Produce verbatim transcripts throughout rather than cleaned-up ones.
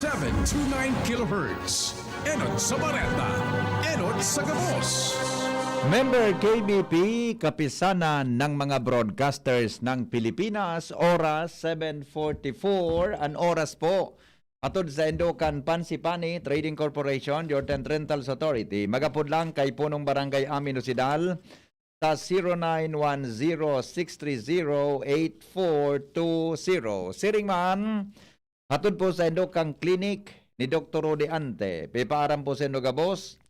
Seven two nine kilohertz. Enot sa bareta. Enot sa gabos. Member K B P, Kapisanan ng mga Broadcasters ng Pilipinas, oras seven forty-four. An oras po, hatod sa Indokan Pansipani Trading Corporation, your tent rentals authority. Magapod lang kay Punong Barangay Amin Osidal sa zero nine one zero six three zero eight four two zero. Siring man, hatod po sa Indokan Clinic ni Doktor Rudy Ante. Pipaaram po sa Indoka Boss,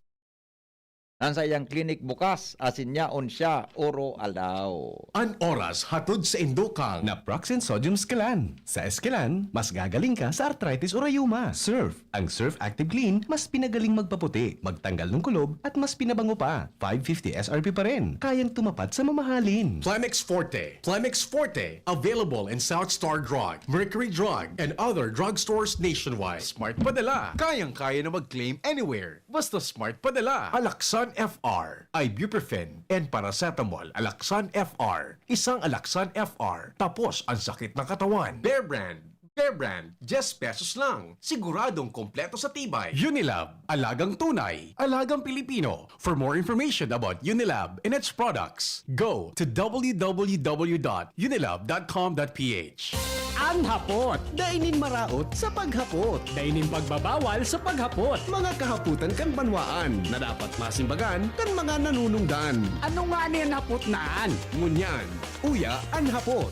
nang sa iyang klinik bukas, asin niya on siya, oro aldaw. An oras hatod sa Indokang. Naproxen Sodium Esquilan. Sa Esquilan, mas gagaling ka sa arthritis o rayuma. Surf. Ang Surf Active Clean, mas pinagaling magpaputi, magtanggal ng kulob, at mas pinabango pa. Five fifty S R P pa rin. Kayang tumapat sa mamahalin. Plemex Forte. Plemex Forte. Available in South Star Drug, Mercury Drug, and other drugstores nationwide. Smart Padala. Kayang-kaya na mag-claim anywhere. Basta Smart Padala. Alaxan F R, ibuprofen, and paracetamol. Alaxan F R. Isang Alaxan F R. Tapos ang sakit ng katawan. Bear Brand. Bear Brand, diyes pesos lang. Siguradong kompleto sa tibay. Unilab, alagang tunay, alagang Pilipino. For more information about Unilab and its products, go to w w w dot unilab dot com dot p h. An hapot. Dai nin maraot sa paghapot. Dai nin pagbabawal sa paghapot. Mga kahapotan kan banwaan na dapat masimbagan kan mga nanunungdan. Ano ngani an hapot na an? Ngunyan, uya an hapot.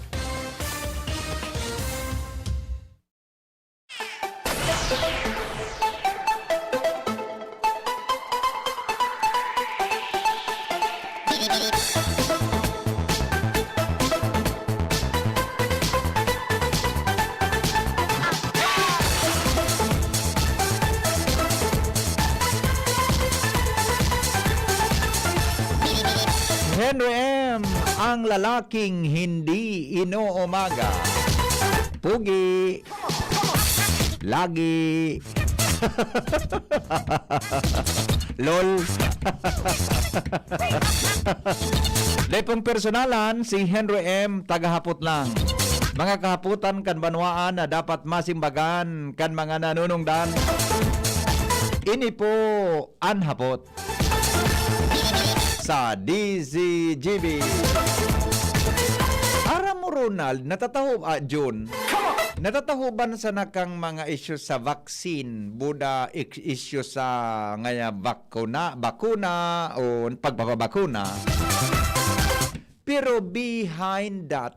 Henry M, ang lalaking hindi inoomaga. Pugi. Lagi. Lol. Dai pong personalan, si Henry M, tagahapot lang. Mga kahapotan kan banwaan na dapat masimbagan kan mga nanunungdan. Ini po an hapot sa D Z G B. Aram mo, Ronald, natataho, ah, Jun, natatahoban sana kang mga isyu sa vaccine, buda, ik-, isyu sa ngaya bakuna, bakuna o pagpapabakuna. Pero behind that,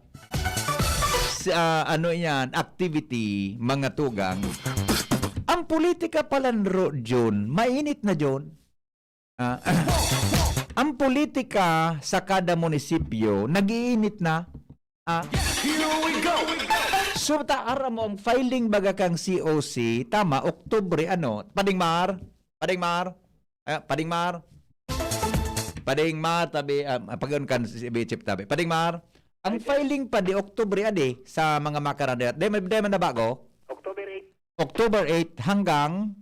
sa, ano yan, activity, mga tugang, ang politika palanro, Jun, mainit na, Jun. Ah, ang politika sa kada munisipyo, nag-iinit na. Ah. Here we go! So, ta, aram mo, ang filing baga kang C O C, tama, Oktubre, ano? Pading Mar? Pading Mar? Eh, Pading Mar? Pading Mar, tabi, ah, pag-un kan si Bichip, tabi. Pading Mar, ang filing pa di Oktubre, adi, sa mga makaranda. Di, di man na bago? October eight. October eight hanggang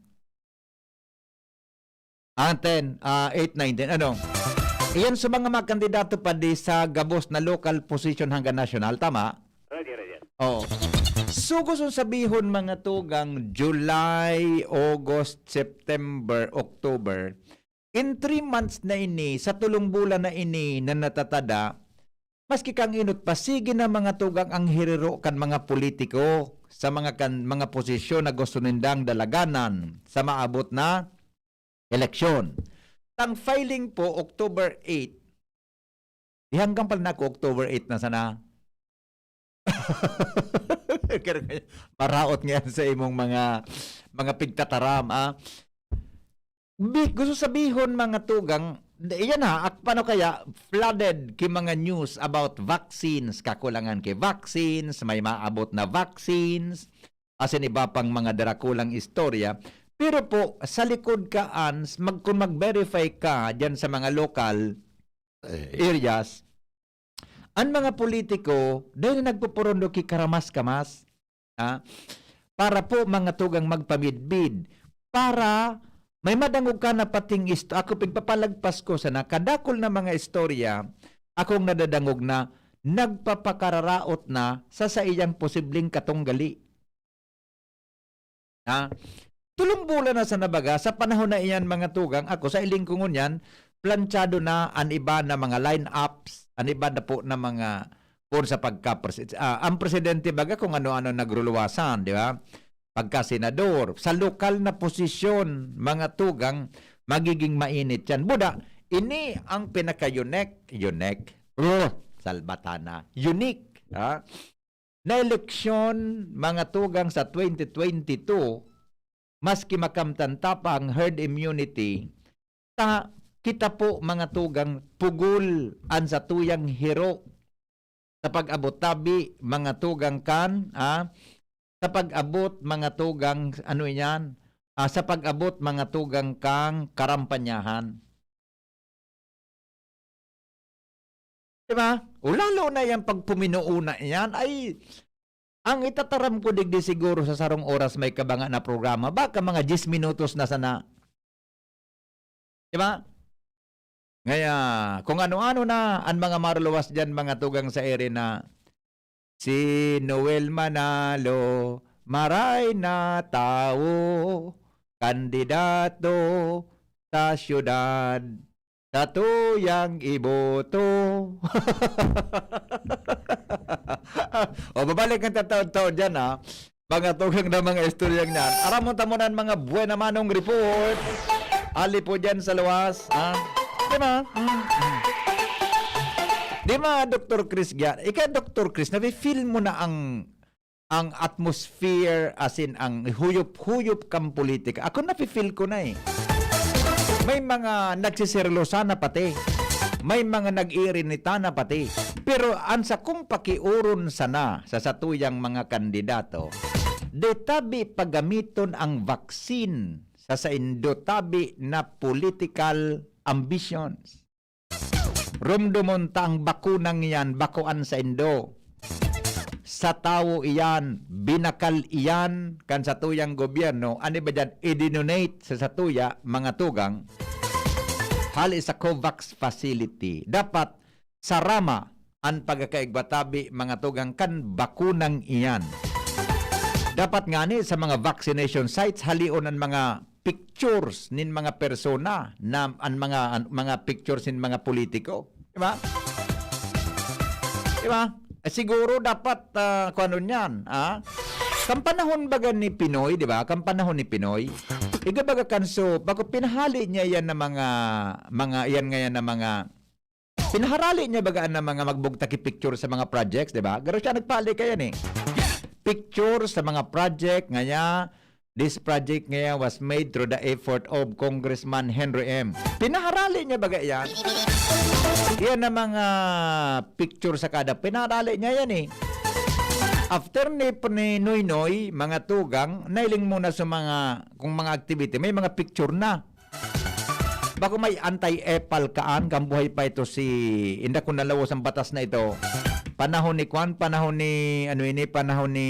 Ah, ten, ah, eight, nine, ten. Ano? Iyan sa mga, mga kandidato pa di sa gabos na local position hanggang national, tama? Roger, roger. Oo. So, gusto sabihon, mga tugang, July, August, September, October, in three months na ini, sa tulong bulan na ini na natatada, maski kang inot pa, sige na, mga tugang, ang hiriro kan mga politiko sa mga kan, mga posisyon na gusto nindang dalaganan sa maabot na eleksyon. Tang filing po, October eight. Di hanggang pala na ako, October eight na sana. Maraot ngayon sa imong mga, mga pigtataram, ah. Bi-, gusto sabihon, mga tugang, iyan ha, ak-, paano kaya flooded ki mga news about vaccines, kakulangan ki vaccines, may maabot na vaccines, asin iba pang mga darakulang istorya. Pero po, sa likod kaan, mag-, kung mag-verify ka diyan sa mga local Eh. areas, an mga politiko, dai na nagpupurundo ki karamas-kamas, ha? Para po, mga tugang, magpamidbid. Para may madangog ka na pating isto-, ako, pigpapalagpas ko sana, kadakul na mga istorya akong nadadangog na nagpapakararaot na sa saiyang posibleng katunggali. Ha? Tulong bulan na sana baga, sa panahon na iyan, mga tugang, ako sa iling ko ngunyan, plantsado na an iba na mga lineups, an iba na po na mga, kun sa pagka-pres-, ah, ang presidente baga kung ano-ano nagruluwasan, di ba? Pagka-senador, sa lokal na posisyon, mga tugang, magiging mainit yan. Buda, ini ang pinaka-unique, unique, uh, salbatana, unique, ha? Na eleksyon, mga tugang, sa twenty twenty-two, maski makamtan ta pa ang herd immunity, ta kita po, mga tugang, pugol an satuyang hiro sa pag-abot tabi, mga tugang, kan, ah, sa pag-abot, mga tugang, ano iyan, ah, sa pag-abot, mga tugang, kang karampanyahan. Di ba? O lalo na yang pagpuminuuna iyan, ay, ang itataram ko digdi siguro sa sarong oras may kabanga na programa, baka mga diyes minutos na sana. Di ba? Ngaya, kung ano-ano na an mga maruluwas diyan, mga tugang sa ere na si Noel Manalo, maray na tawo, kandidato sa siyudad, satuyang iboto. O, babalik ang tataon-taon diyan, ha? Mga tugang na mga istoryang nan. Aramon ta muna an mga buena manong report. Ali po diyan sa luwas, ha? Di ba? Mm, mm. Di ba, Doktor Chris Gia-, ika, Doktor Chris, nafe-feel mo na ang, ang atmosphere, as in, ang huyop-huyop kan politika? Ako, nafe-feel ko na, eh. May mga nagsiserlosan na pati. May mga nag-iirinita na pati. Pero ang sakong pakioron sana sa satuyang mga kandidato, di tabi pagamiton ang vaccine sa saindo tabi na political ambitions. Rumdomon ta ang bakunang iyan, bakuan saindo. Sa tawo iyan, binakal iyan kan satuyang gobyerno, ano ba diyan, idinonate sa satuya, mga tugang, hali sa COVAX facility. Dapat sarama an pagkakaigwa tabi, mga tugang, kan bakunang iyan. Dapat ngani sa mga vaccination sites, halion an mga pictures nin mga persona na, an mga, an, mga pictures nin mga politiko. Di ba? Di ba? Eh, siguro dapat, ah, kung ano niyan, ah? Kan panahon baga ni Pinoy, di ba? Kan panahon ni Pinoy, iga baga kan so, bago pinahali niya yan na mga, mga, yan ngayon na mga, pinaharali niya baga na mga magbugtaki picture sa mga projects, di ba? Pero siya nagpahali kaya ni. Picture sa mga project, ngaya, "This project ngaya was made through the effort of Congressman Henry M." Pinaharali niya baga yan? Yan ang mga picture sa kada, pinaharali niya yan, eh. After ni, ni Noynoy, mga tugang, nailing muna sa mga, kung mga activity, may mga picture na. Bako may anti-epal kaan, kan buhay pa ito si, inda ko nalawos ang batas na ito. Panahon ni Kwan, panahon ni, ano ini, panahon ni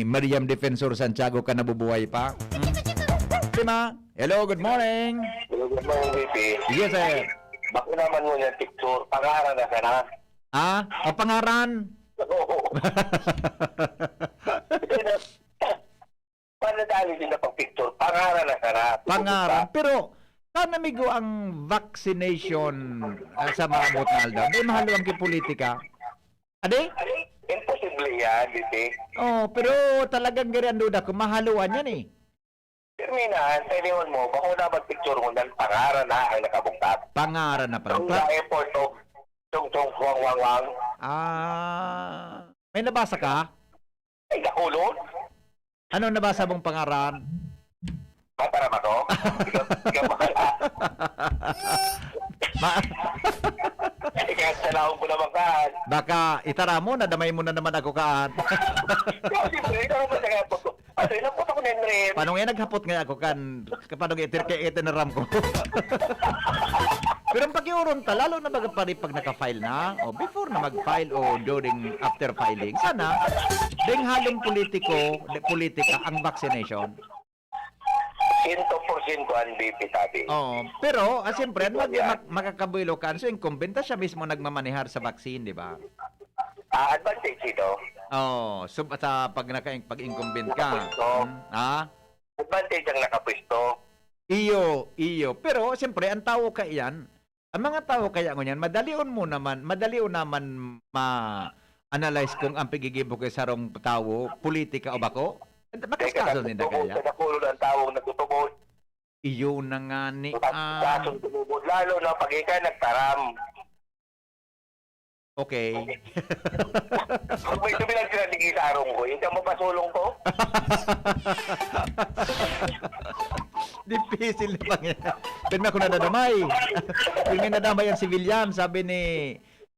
Miriam Defensor Santiago ka nabubuhay pa. Hmm. Prima, hello, good morning. Hello, good morning, V P. Yes, sir. Bako naman mo niya picture, pangaran na sana. Ah, o pangaran? Oo. Panadali din na pag-picture, pangaran na sana. Pangaran. Pero, saan, amigo, ang vaccination, ah, sa maabot na aldaw? Di mahalo ang kipolitika. Ade? Imposible yan, di ba? Oh, pero talagang gari ang duda ko, mahaluan yan, eh. Pero minsan, sa inihon mo, bako na mag-picture mo dyan, pangaran na ang nakabungkag. Pangaran na pala. Yung Pa- the effort of Chong Chong Huang Wang Wang. Ah, may nabasa ka? Ay, nakulot. Ano nabasa mong pangaran? Mataram ako. Ikaw, ikaw bahala. Ma- Ikaw, sa laong ko naman, kaan. Baka itara mo, nadamay mo na naman ako, kaan. Ikaw, siyempre, ikaw naman sa kaya po. Ano, inapot ako ni Henry. Paano nga naghapot nga ako, kan, paano nga itir-, kaya itinaram ko? Pero ang pakiuron ta, lalo na baga pare pag naka-file na, o before na mag-file o during, after filing, sana, ding halong politiko, de-, politika ang vaccination. Sento porsyento ang V P sabi. Oo. Pero, ah, siyempre, mag-, Yan. mag-, makakabuelo ka. So, incumbent, siya mismo nagmamanehar sa vaccine, di ba? Ah, advantage ito. Oo. So, sa pag naka-, pag-incumbent ka. Nakapunto. Hmm? Ha? Advantage ang nakapwesto. Iyo, iyo. Pero, siyempre, ang tao kaiyan, ang mga tao kaya ngunyan, madalion mo naman, madalion naman ma-analyze kung ang pigigibo kay sarong tawo, politika o bako. Kaya Makaskaso ninda katutubod, kaya? Sa dakulo ng taong nagtutubod. Iyo na nga ni, Mas ah, kasong tumubod, lalo na pag ikaw nagtaram. Okay. Pag may tumilag sila, sige sa arong ko. Yung ka mapasulong ko. Difícil na pangyayari. Pero may ako nadadamay. Yung may nadamay ang civilian, sabi ni,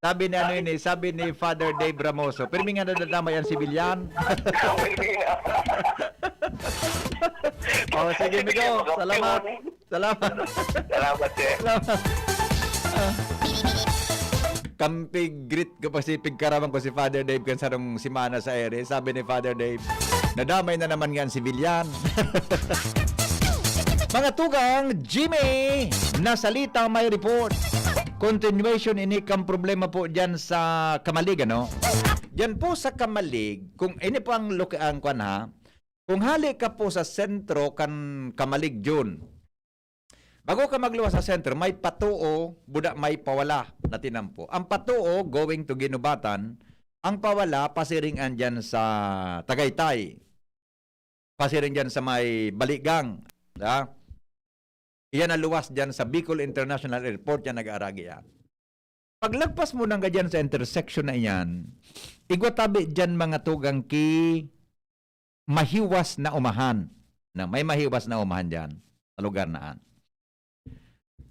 sabi ni ano yun eh, sabi ni Father Dave Ramoso. Pero may nga nadadamay ang civilian. Oh, sige, Migo. Salamat. Salamat. Salamat, sir. Salamat. Ah. Kampig greet ko pa si pigkaraman ko si Father Dave kan sarong semana sa ere. Sabi ni Father Dave, "Nadamay na naman nga ang sibilyan." Mga tugang, Jimmy, nasalita may report. Continuation ini kang problema po dyan sa Kamalig, ano? Dyan po sa Kamalig, kung ini po ang loka-, ang kwan ha, kung hali ka po sa sentro kan Kamalig, Jun, bago ka magluwas sa sentro, may patuo, buda may pawala na tinampo. Ang patuo, going to Guinobatan, ang pawala, pasiring andyan sa Tagaytay. Pasiring dyan sa may Baligang. Ha? Iyan ang luwas dyan sa Bicol International Airport, yan nag-aaragi yan. Paglagpas mo nang gadyan sa intersection na iyan, igwa tabi dyan mga tugang ki mahiwas na umahan. Na may mahiwas na umahan dyan, sa lugar na an.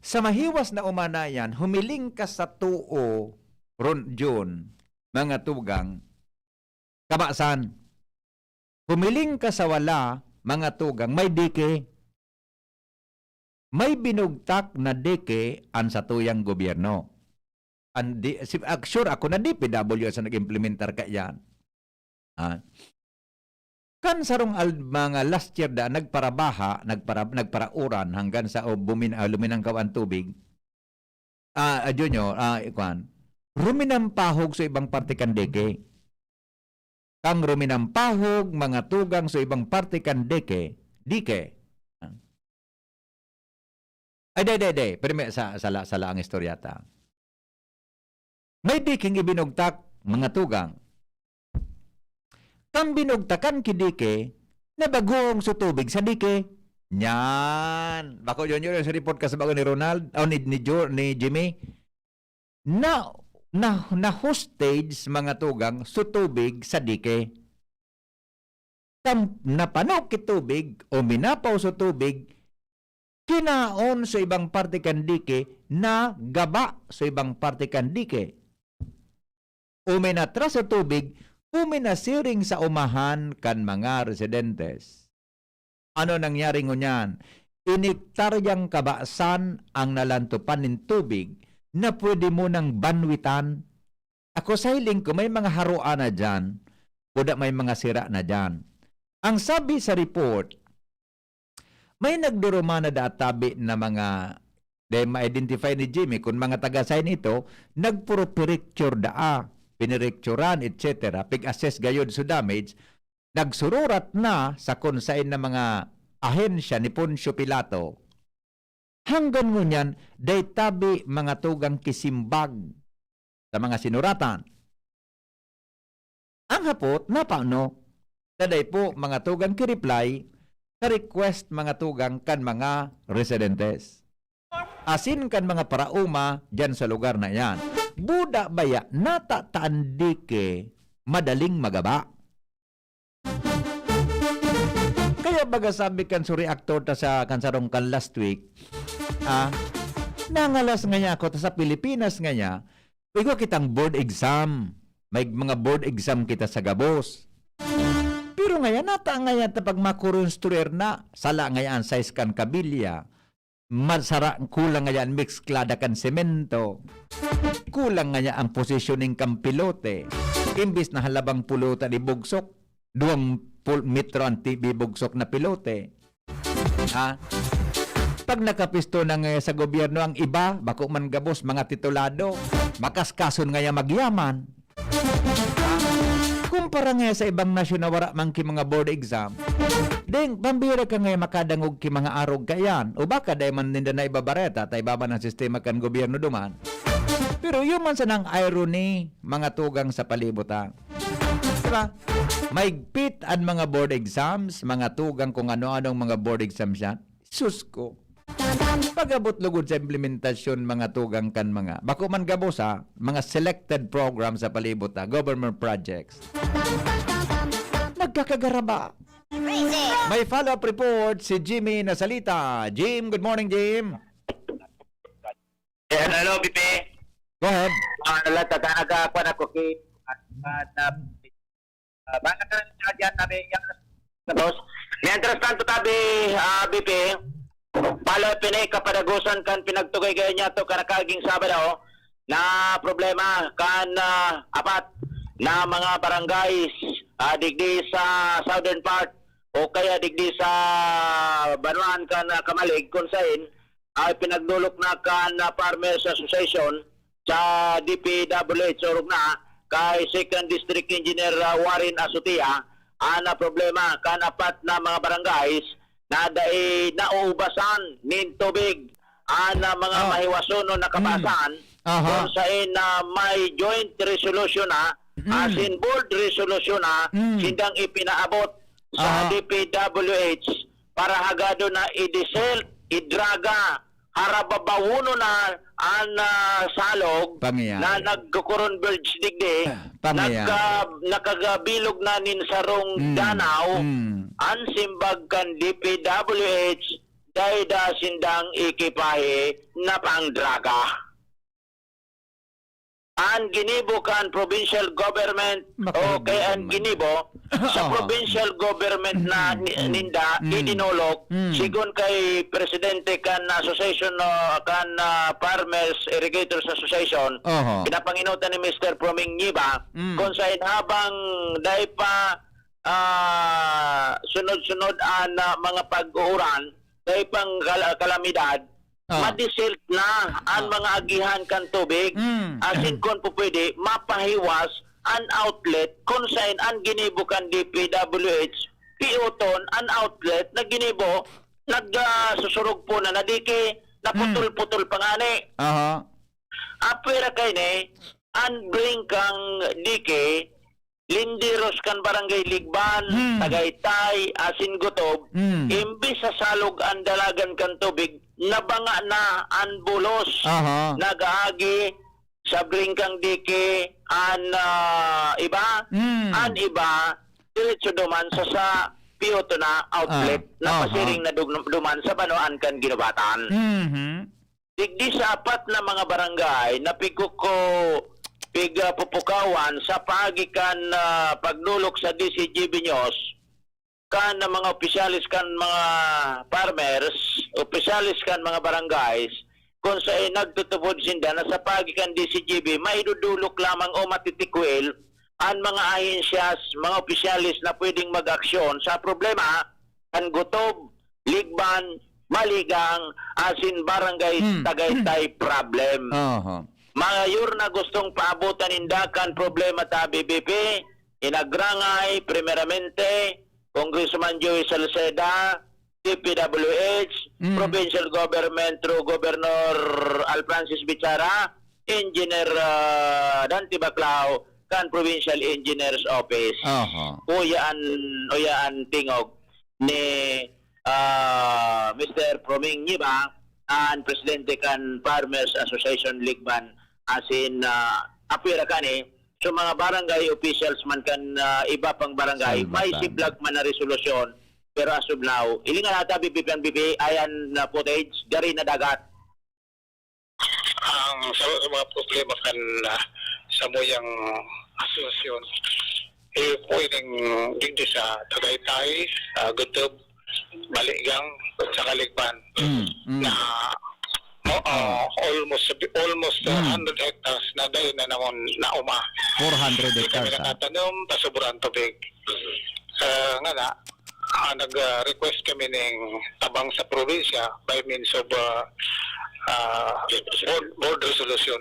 Sa mahiwas na umahan na iyan, humiling ka sa tuo, ron, Jun, mga tugang, kabasan. Humiling ka sa wala, mga tugang, may dike. May binugtak na dike an satuyang gobyerno. An di, si, ak-, sure ako na D P W S ang nag-implementar kaiyan. Ah. Kan sarong al-, mga last year da, nagparabaha, nagpara-, nagparauran hanggang sa, o, bumin-, ah, luminangkaw ang tubig. Ah, ah, Junior, ah, ikwan, ruminampahog sa ibang parte kan dike. Kang ruminampahog, mga tugang sa ibang parte kan dike, dike. Ay, day, day, day. Pero may sa, sala, sala ang istorya ta. May diking ibinugtak, mga tugang. Kan binugtakan ki dike, nabaguhong sa tubig sa dike. Nyan. Bako yun, yun, sa report ka sa bago ni Ronald, o ni, ni, Jo-, ni Jimmy. Na, na, na-hostage, mga tugang, sa tubig sa dike. Kan napano ki tubig o minapaw sa tubig, kinaon sa ibang parte kan dike, nagaba sa ibang parte kan dike. O minatras sa tubig, o minasiring sa umahan kan mga residentes. Ano nangyari ngunyan? Inektaryang kabasan ang nalantopan nin tubig na pwede mo nang banwitan. Ako sa hiling ko, may mga haroan na diyan, kuda may mga sira na diyan. Ang sabi sa report, may nagdurumana da tabi na mga, dahil ma-identify ni Jimmy kung mga taga-sign ito, nagpurupirecture daa, pinirecturan, et cetera, pig-assess gayod sa damage, nagsururat na sa kung sain na mga ahensya ni Poncio Pilato. Hanggang ngunyan, dai tabi mga tugang kisimbag sa mga sinuratan. Ang hapot, napano? Taday po, mga tugang ki-reply sa request, mga tugang kan mga residentes. Asin kan mga paraoma diyan sa lugar na iyan. Buda baya, natataan di ki madaling magaba. Kaya baga sabi kan sa reactor ta sa kan sarong kan last week, ah, nangalas ngaya ako ta sa Pilipinas ngaya, igwa kitang board exam. May mga board exam kita sa gabos. Pero ngaya, nata ngaya ta pag makonstruir na, sala ngaya ang size kan kabilya, masara, kulang ngaya ang miksklada kan semento, kulang ngaya ang positioning kan pilote. Imbis na halabang pulutan ibugsok, duwang pul-, metro ang ti-, bibugsok na pilote. Ha? Pag nakapisto na nga sa gobyerno ang iba, bako man gabos, mga titulado, makaskason ngaya magyaman. Ha? Kumpara nga sa ibang nasyon na wara man ki mga board exam, Deng, pambira ka nga makadangog ki mga arog kaiyan. O baka dai man ninda naibabareta ta iba man ang sistema kan gobyerno duman. Pero yun man sanang irony, mga tugang sa palibot, ha? Diba? Maigpit an mga board exams, mga tugang kung ano-anong mga board exams yan. Sus ko. Pag-abot lugod sa implementasyon, mga tugang kan mga, bako man gabos, ha, mga selected program sa palibot, ha, government projects. Nagkakagaraba. May follow-up report si Jimmy Nasalita. Jim, good morning, Jim. Yes, hello, B P. Go ahead. Ah, wala, taga, nagkakuan ako ki-, ah, ah, na, ah, baka na, na, na, na, na, boss. Mientras tanto, tabi, ah, B P, pala pinay kapadagusan kan pinagtugay gaya niya to karakaging Sabado na problema kan, ah, apat na mga barangay, ah, digdi sa southern part o kaya digdi sa banwaan kan, ah, Camalig, kung sain ay pinagdolok na kan, ah, Farmers Association sa D P W H, orog na kay Second District Engineer, ah, Warren Asotia, an, ah, problema kan apat na mga barangays na dai nauubasan nin tubig an, ah, mga Oh. mahiwasonon na Mm. kabasan, Aha. kung sain na may joint resolution na, Mm. as in board resolution na, Mm. sindang ipinaabot sa Aha. D P W H para hagado na i-desalt, idraga, harababawonon na an, ah, salog Pamiyaw. na nagko-converge digdi, Ah, pamiyaw. nagka-, nakagabilog na nin sarong Mm, danaw, mm. an simbag kan D P W H, dai da sindang ekipahe na pangdraga. An ginibo kan provincial government o Makaragdagan kay an man. ginibo sa Oo. provincial government na Mm, ni-, mm, ninda mm. idinolok, Mm. sigon kay presidente kan association, no, kan, ah, Farmers Irrigators Association, Oho. pinapanginutan ni Mister Proming Ngiba, Mm. kung sain habang dai pa, ah, sunod-sunod an, ah, mga pag-uuran, dai pang kal-, kalamidad, Ah. ma-desalt na an Ah. mga agihan kan tubig. Mm. Asin kun po pwede, mapahiwas an outlet kun sain an ginibo kan D P W H, pioton an outlet na ginibo, nag, ah, susurog po na nadiki, naputol-putol pa ngani. Aha. Apwera kaini, an bringkang dike, linderos kan Barangay Ligban, Hmm. Tagaytay, asin Gotob, Hmm. imbis sa salog an dalagan kan tubig, nabanga na an bulos. Aha. Nag-aagi sa bringkang dike an, ah, iba, Hmm. an iba, diretso duman sa, sa P O two na outlet Ah. na Aha. pasiring na dug-, duman sa banwaan kan Guinobatan. Mhm. Digdi sa apat na mga barangay na pigkuko-, pigpupukawan sa paagi kan, ah, pagdolok sa D C G B News, kan mga opisyales kan mga farmers, opisyales kan mga barangays, kun saen nagtutubod sinda na sa paagi kan D C G B, maidudolok lamang o matitikwil an mga ahensyas, mga opisyales na pwedeng mag-aksyon sa problema kan Gotob, Ligban, Maligang, asin Barangay Hmm. Tagaytay problem. Oho. Mayor na gustong paabotan ninda kan problema ta, B B P, Inagrangay, primeramente, Congressman Joey Salceda, D P W H, Hmm. provincial government through Governor Alfrancis Bichara, Engineer, ah, Dante Baclao, kan Provincial Engineer's Office. Oho. Uya an, uya an tingog ni, ah, Mister Proming Ngiba, an presidente kan Farmers Association Ligban, asin, ah, apwera kani, so mga barangay officials man kan, ah, iba pang barangay, Salbatan. may siblag man na resolusyon, pero as of now, hilinga nata, B P P N B P, ayan na footage, gari na dagat. Ang sa, sa mga problema kan, ah, samuyang asosasyon, eh, pwedeng digdi sa Tagaytay, ah, Gotob, Maligang, sa Kaligban, Mm, mm. na, oo, Ah. almost, almost, ah, Mm. hundred hectares na dai na namon nauma. Four hundred Di kami hectares, ah. nakatanom, ta sobra an tubig. Ah, nga na, ah, nag, ah, request kami ning tabang sa probinsya by means of, ah, ah, board, board resolution.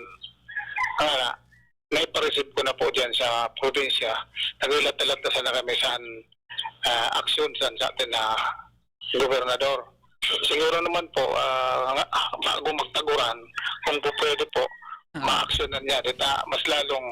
Nga na, naipa-receive ko na po diyan sa probinsya. Naglalat-lalat na sana kami saan ah, aksyon san sa atin na gobernador. Siguro naman po, ah, nga, bago magtaguran, kung po pwede po, Ah. maaksyonan niya. Di ta, mas lalong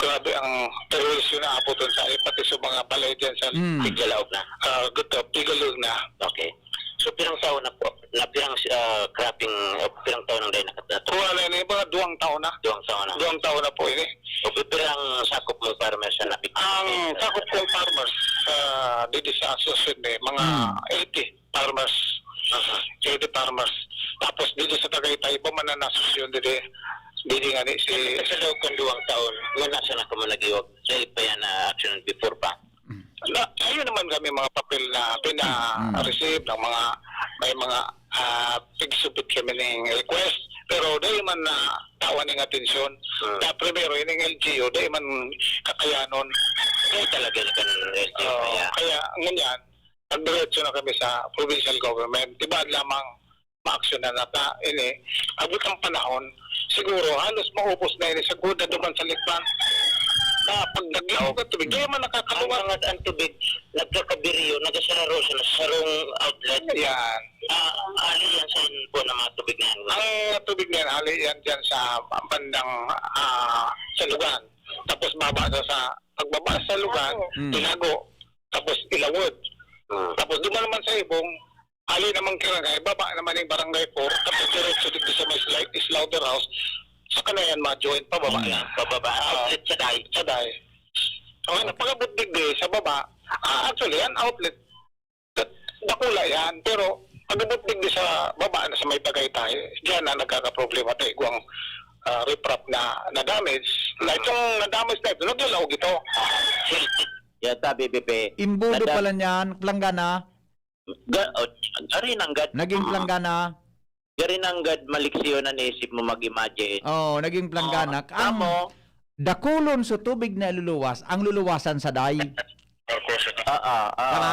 grabe ang perwisyo na abuton sa pati sa mga balay dyan sa Mm. Pigalaog na. Ah, guto, Pigalaog na. Okay. So, pirang taon na po? Na pirang, ah, cropping, ah, pirang taon ang dahil nakat-, Wala na yung mga duwang taon na. Duwang taon na. Duwang taon na po ini. O, pi-, pirang sakop mong farmers na napig-, Ang sakop kong farmers sa, didi sa asosasyon, eh, mga Hmm. eighty farmers. Aha. Eighty farmers. Tapos didi sa Tagaytay, iba man ang asosasyon didi. Didi nga ni si Sa loob kong duwang taon, nga nasa na ka mo nag-iwag? Sa iba yan na action before pa? Mm. Na, ayun naman kami mga papel na pina-receive ng mga, may mga, ah, pigsubmit kami ning request. Pero dahil man na tawan ning atensyon, Hmm. na primero, ining L G U, dahil man kakayanon. Kaya talaga na ganun, L G U, Oo, kaya. Kaya, ngunyan, nagdiretso na kami sa provincial government. Tibaad lamang maaksyonan na ta ini. Abot ang panahon, siguro halos maubos na ini sa Guda duman sa Likban. Na pag naglaog ang tubig, di man nakakaluwas. Ang mga, ang tubig, nagkakabiryo, nagasaro sa sarong outlet. Yan. Ah, hali yan sa po ng mga tubig na yan. Ang tubig na yan, hali yan dyan sa bandang, ah, sa Lugan. Tapos baba sa, sa pagbaba sa Lugan, Tinago. Mm. Tinago. Tapos Ilawod. Mm. Tapos duman naman sa Ibong, hali naman Kirangay, baba naman yung Barangay four, tapos diretso dito sa may sli-, slaughterhouse, sa Kanayan ma-join, pababa Mm. yan. Pababa, Ah, outlet sa Dai. Sa Dai. Okay, Okay. na pag-abot digdi sa baba, ah, actually, yan outlet, dakula yan, pero pag-abot digdi sa baba na sa may Tagaytay, diyan na nagkakaproblema tayo, igwang, ah, riprap na na-damage. Na Mm. itong na-damage na ito, naglalaog ito. Yata, B B P. Imbudo Nada- pala niyan, planggana. Ga-, oh, ari nanggad. Naging Mm. planggana. Gari nanggad maliksyon an isip mo mag-imagine. Oo, naging planggana. Oo, Ang tamo. Dakulon sa tubig na luluwas, ang luluwasan sa Dai. Of course, ito. Ah, ah, ah. Tama.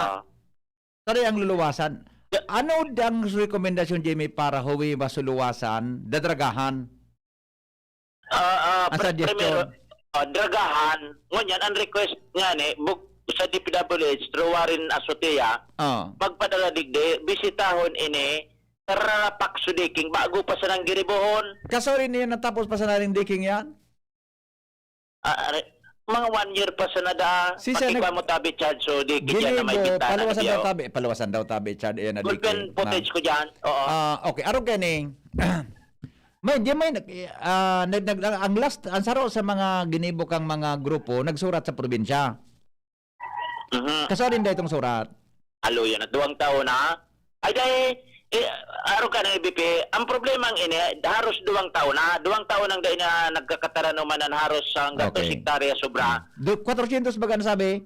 Sa Dai ang luluwasan. Ya- Ano ang rekomendasyon, Jimmy, para huwi masuluwasan, dadragahan? Ah, ah, Ang pri-, suggestion. primero, ah, dragahan. Ngunyan, ang request nga ni, bug-, sa D P W H, through Warren Azotea, Oh. magpadala digdi, bisitahon ini, kararapak su diking, bago pa sanang giribohon. Kaso rin yan, natapos pa sana rin diking yan? Ah, are, mga one year pa sana da, Si Sen. pati pa mo tabi, Chad, so di ka dyan na may Ginibo, bintana paluwasan na daw biyaw. tabi, paluwasan daw tabi, Chad, ayan na Good diking, footage ma'am. ko dyan, oo. Ah, okay, arog ka ni. May, di may nag-, ah, nag-, nag-, ang last, ang saro sa mga ginibo kang mga grupo, nagsurat sa probinsya. Mhm. Kaso din dahil itong surat. Alo yan, at duwang taon na. Ay, dahil, eh, aro ka ng A B P, ang problema ang ini, haros duwang taon na. Duwang taon ang dahil na nagkakataranuman ang haros hanggang Okay. dos hektarya sobra. Do, kwatrosyentos baga nasabi?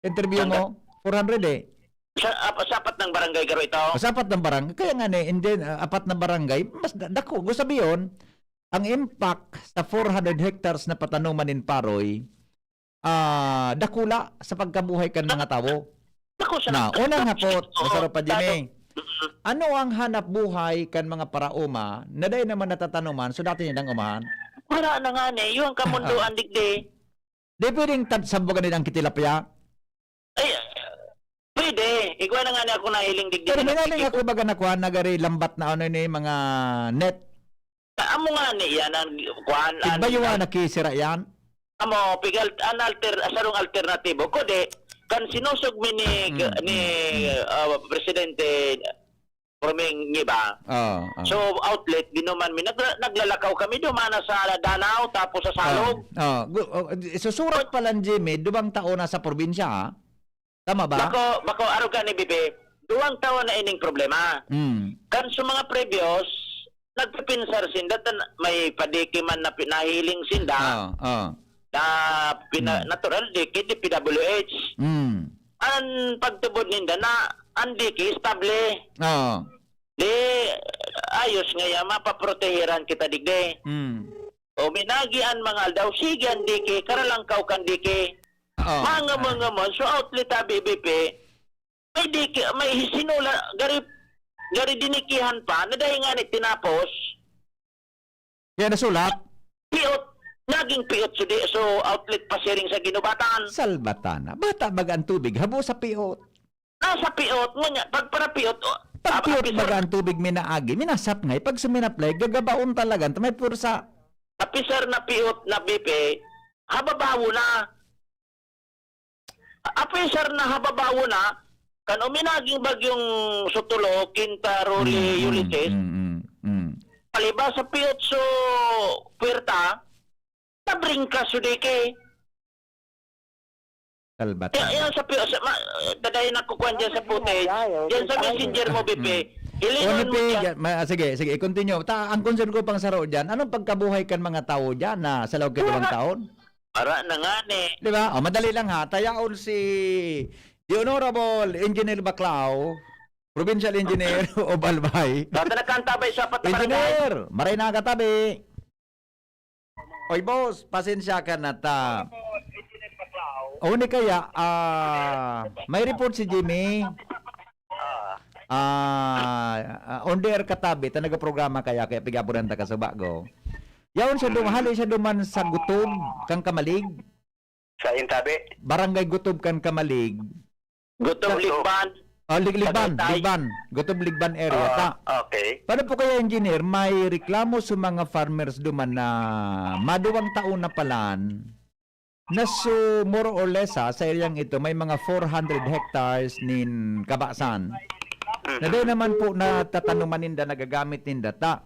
Interview Hanggang mo? Four hundred eh. Sa, ap-, sa apat ng barangay garo ito? Sa apat ng barangay. Kaya nga ni, and then, ah, apat na barangay, mas da-, dako. Gusto sabihin, ang impact sa four hundred hectares na patanuman in Paroy, ah, dakula sa pagkabuhay kan mga tawo. Dako sa Na, unang hapot, Oo, Mister Ropa Jimmy, dako. Mm. ano ang hanap buhay kan mga paraoma na dai naman natatanuman, so dati nilang umahan? Wala na nga ni, yung kamunduan Ah. digdi. Di pwedeng tad-, sabugan nila ang kitilapia? Ay, pwede. Igwa na nga niya ako nahiling digdi Pero na may naling napikit ako ko. baga na kuha, nagari lambat na ano ni, mga net. Amo nga ni yan ang kuan, Tigba an-, yung an-, nga nakisira yan? Amo, pigal, an alter-, sarong alternatibo. Kundi, kan sinusog mi ni, Mm, ni, mm. ah, Presidente Roming Ngiba. Oo, oo. So, outlet, dinuman mi. Nagla-, naglalakaw kami, dumana sa Danao, tapos sa Salog. Oo, oo. Gu-, oh, susurat pa lang, Jimmy, duwang taon na sa probinsya, ha? Tama ba? Bako, bako, arog ka ni Bibi, duwang taon na ining problema. Mm. Kan sa mga previous, nagpipinsar sinda, tan may padiki man na pi-, nahiling sinda, Oo, oo. na pina-, Mm. natural, diki, D P W H. Mm. An pagtubod ninda na, an diki, estable. Oo. Di, ayos ngaya, mapaprotehiran kita digdi. Mm. O, minagi an mga aldaw, sige an diki, karalangkaw kan diki. Oo. Mga, mga man, so outlet ta, B B P, may diki, may sinula, gari, gari dinikihan pa, na dahil nga ni tinapos. Kaya nasulat? Piyot, Naging piot sudi, so outlet pa siring sa ginubatan. Salbatana. Bata baga ang tubig, habo sa piot. Nasa piot, ngunyan, pag para piot, o, Pag ap-, piot apisan, baga ang tubig minaagi, minasapngay. Pag suminaplay, gagabaon talaga. May pursa. Apisar na piot na bipe, hababawo na. Apisar na hababawo na, kan uminaging bagyong Sotolo, Kinta, Rolly, Mm, mm, Ulises, mm, mm, mm. palibas sa piot so puwerta, nabringkas so dike. Salbat Kaya na. yan sa piot, sa, ma, dadahin ako kuwan dyan sa footage. Dyan sa messenger mo, Bipe. Mm. Ilinon Ano, mo Pi, dyan. dyan, ma, sige, sige, i-continue. Ta, ang concern ko pang saro dyan, anong pagkabuhay kan mga tao dyan na sa loob ka duwang Wala. taon? Ara na nga ni. Di ba? O, madali lang ha. Tayaon si The Honorable Engineer Baclao, Provincial Engineer of Albay. Dati nagkantabay sa apat na barangay. Engineer, maray na katabi. Oy, boss, pasensya ka na ta. O, ni kaya, ah, may report si Jimmy. Ah, ah, on the air katabi, ta nagaprograma kaya, kaya pigapuran ta ka sa bago. Yaon siya dum-, hali siya duman sa Gutob, kan Camalig. Sa Intabi? Barangay Gutob, kan Camalig. Gutob, Sa Ligban. Oh, Lig-, Ligban, Tagaytay. Ligban. Gutob, Ligban area, Ah, ta. okay. Paano po kaya, engineer, may reklamo sa mga farmers duman na maduwang taon na palan, na so, more or less, ha, sa areang ito, may mga four hundred hectares nin kabasan. Na Mhm. dai naman po natatanuman ninda, nagagamit ninda, ta.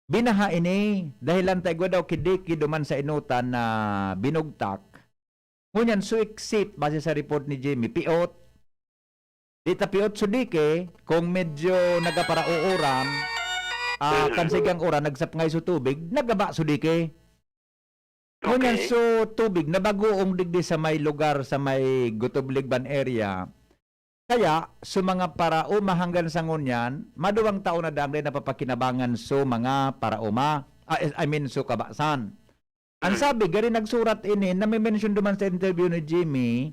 Binaha ini, dahelan ta igwa daw ki dike duman sa enotan na binugtak. Ngunyan, so exit, base sa report ni Jimmy, piot. Di ta piot so dike, kung medyo nagapara-uuran, ah, Mm. kan sigang uran, nagsapngay so tubig, nagaba so dike. Ngunyan, Okay. so tubig, nabagoong digdi sa may lugar, sa may Gutob, Ligban area. Kaya, sa mga paraoma hanggang sa ngunyan, maduwang taon na dai napapakinabangan sa mga paraoma. Ah, I mean, sa kabasan. Ang Hmm. sabi, gari nagsurat ini, nami-mention duman sa interview ni Jimmy,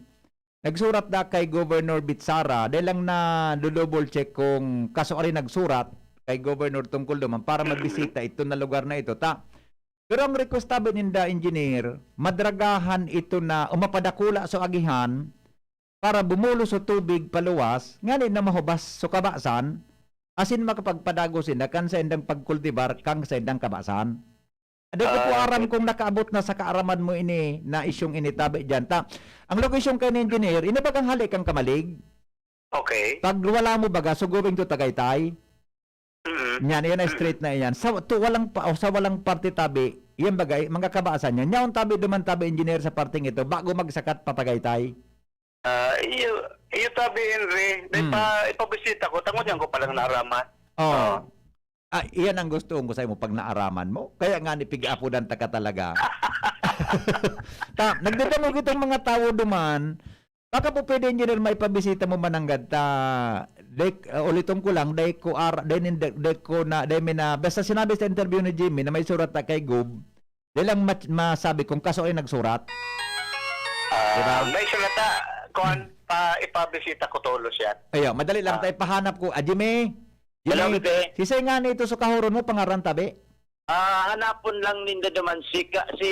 nagsurat na kay Governor Bitsara, dahil lang na double check kung kaso ari nagsurat kay Governor tungkol duman para mabisita ito na lugar na ito, ta. Pero ang request tabi ninda, engineer, madragahan ito na o mapadakula sa agihan, para bumulos so tubig paluwas, ngani na mahubas so kabasan, asin makapagpadagos sinda kan saindang pagkultibar kan saindang kabasan. Dai ko po Ah, aram okay. kung nakaabot na sa kaaraman mo ini na isyung ini tabi diyan. Ta, ang location kay ni engineer, ini bagang hali kan Camalig. Okay. Pag wala mo baga, so going to Tagaytay. Mm. Yan, yan ay Mm. straight na yan. Sa, to, walang pa, o sa walang parte tabi, yan bagay, mga kabasan yan. Yaon tabi duman tabi, engineer, sa parteng ito, bago magsakat pa Tagaytay. Ah, iyo, iyo tabi, Henry. May Hmm. pa, ipabisita ko, tango niyan ko palang naaraman. Oo. Oo. Ah, iyan ang gusto ko sa imo pag naaraman mo. Kaya nga ni pig-apodan ta ka talaga. Ta, nagdadangog itong mga tawo duman. Baka po pwede, engineer, maipabisita mo mananggad ta. Dek, ah, uliton ko lang, dai ko ar-, dai nin-, dai, dai ko na, dai may na, basta sinabi sa interview ni Jimmy na may surat na kay Gob, dai lang ma-, masabi kung kaso ay nagsurat. Ah, Diba? may sulat na, kuwan, Hmm. pa, ipabisita ko tolos yan. Ayo, madali lang, Ah. tayo pahanap ko. Ah, Jimmy? Hello, Jimmy, Bibi. si Sir nga nito sa kahuron mo, pangaran tabi? Ah, hanapon lang ninda naman si ka, si,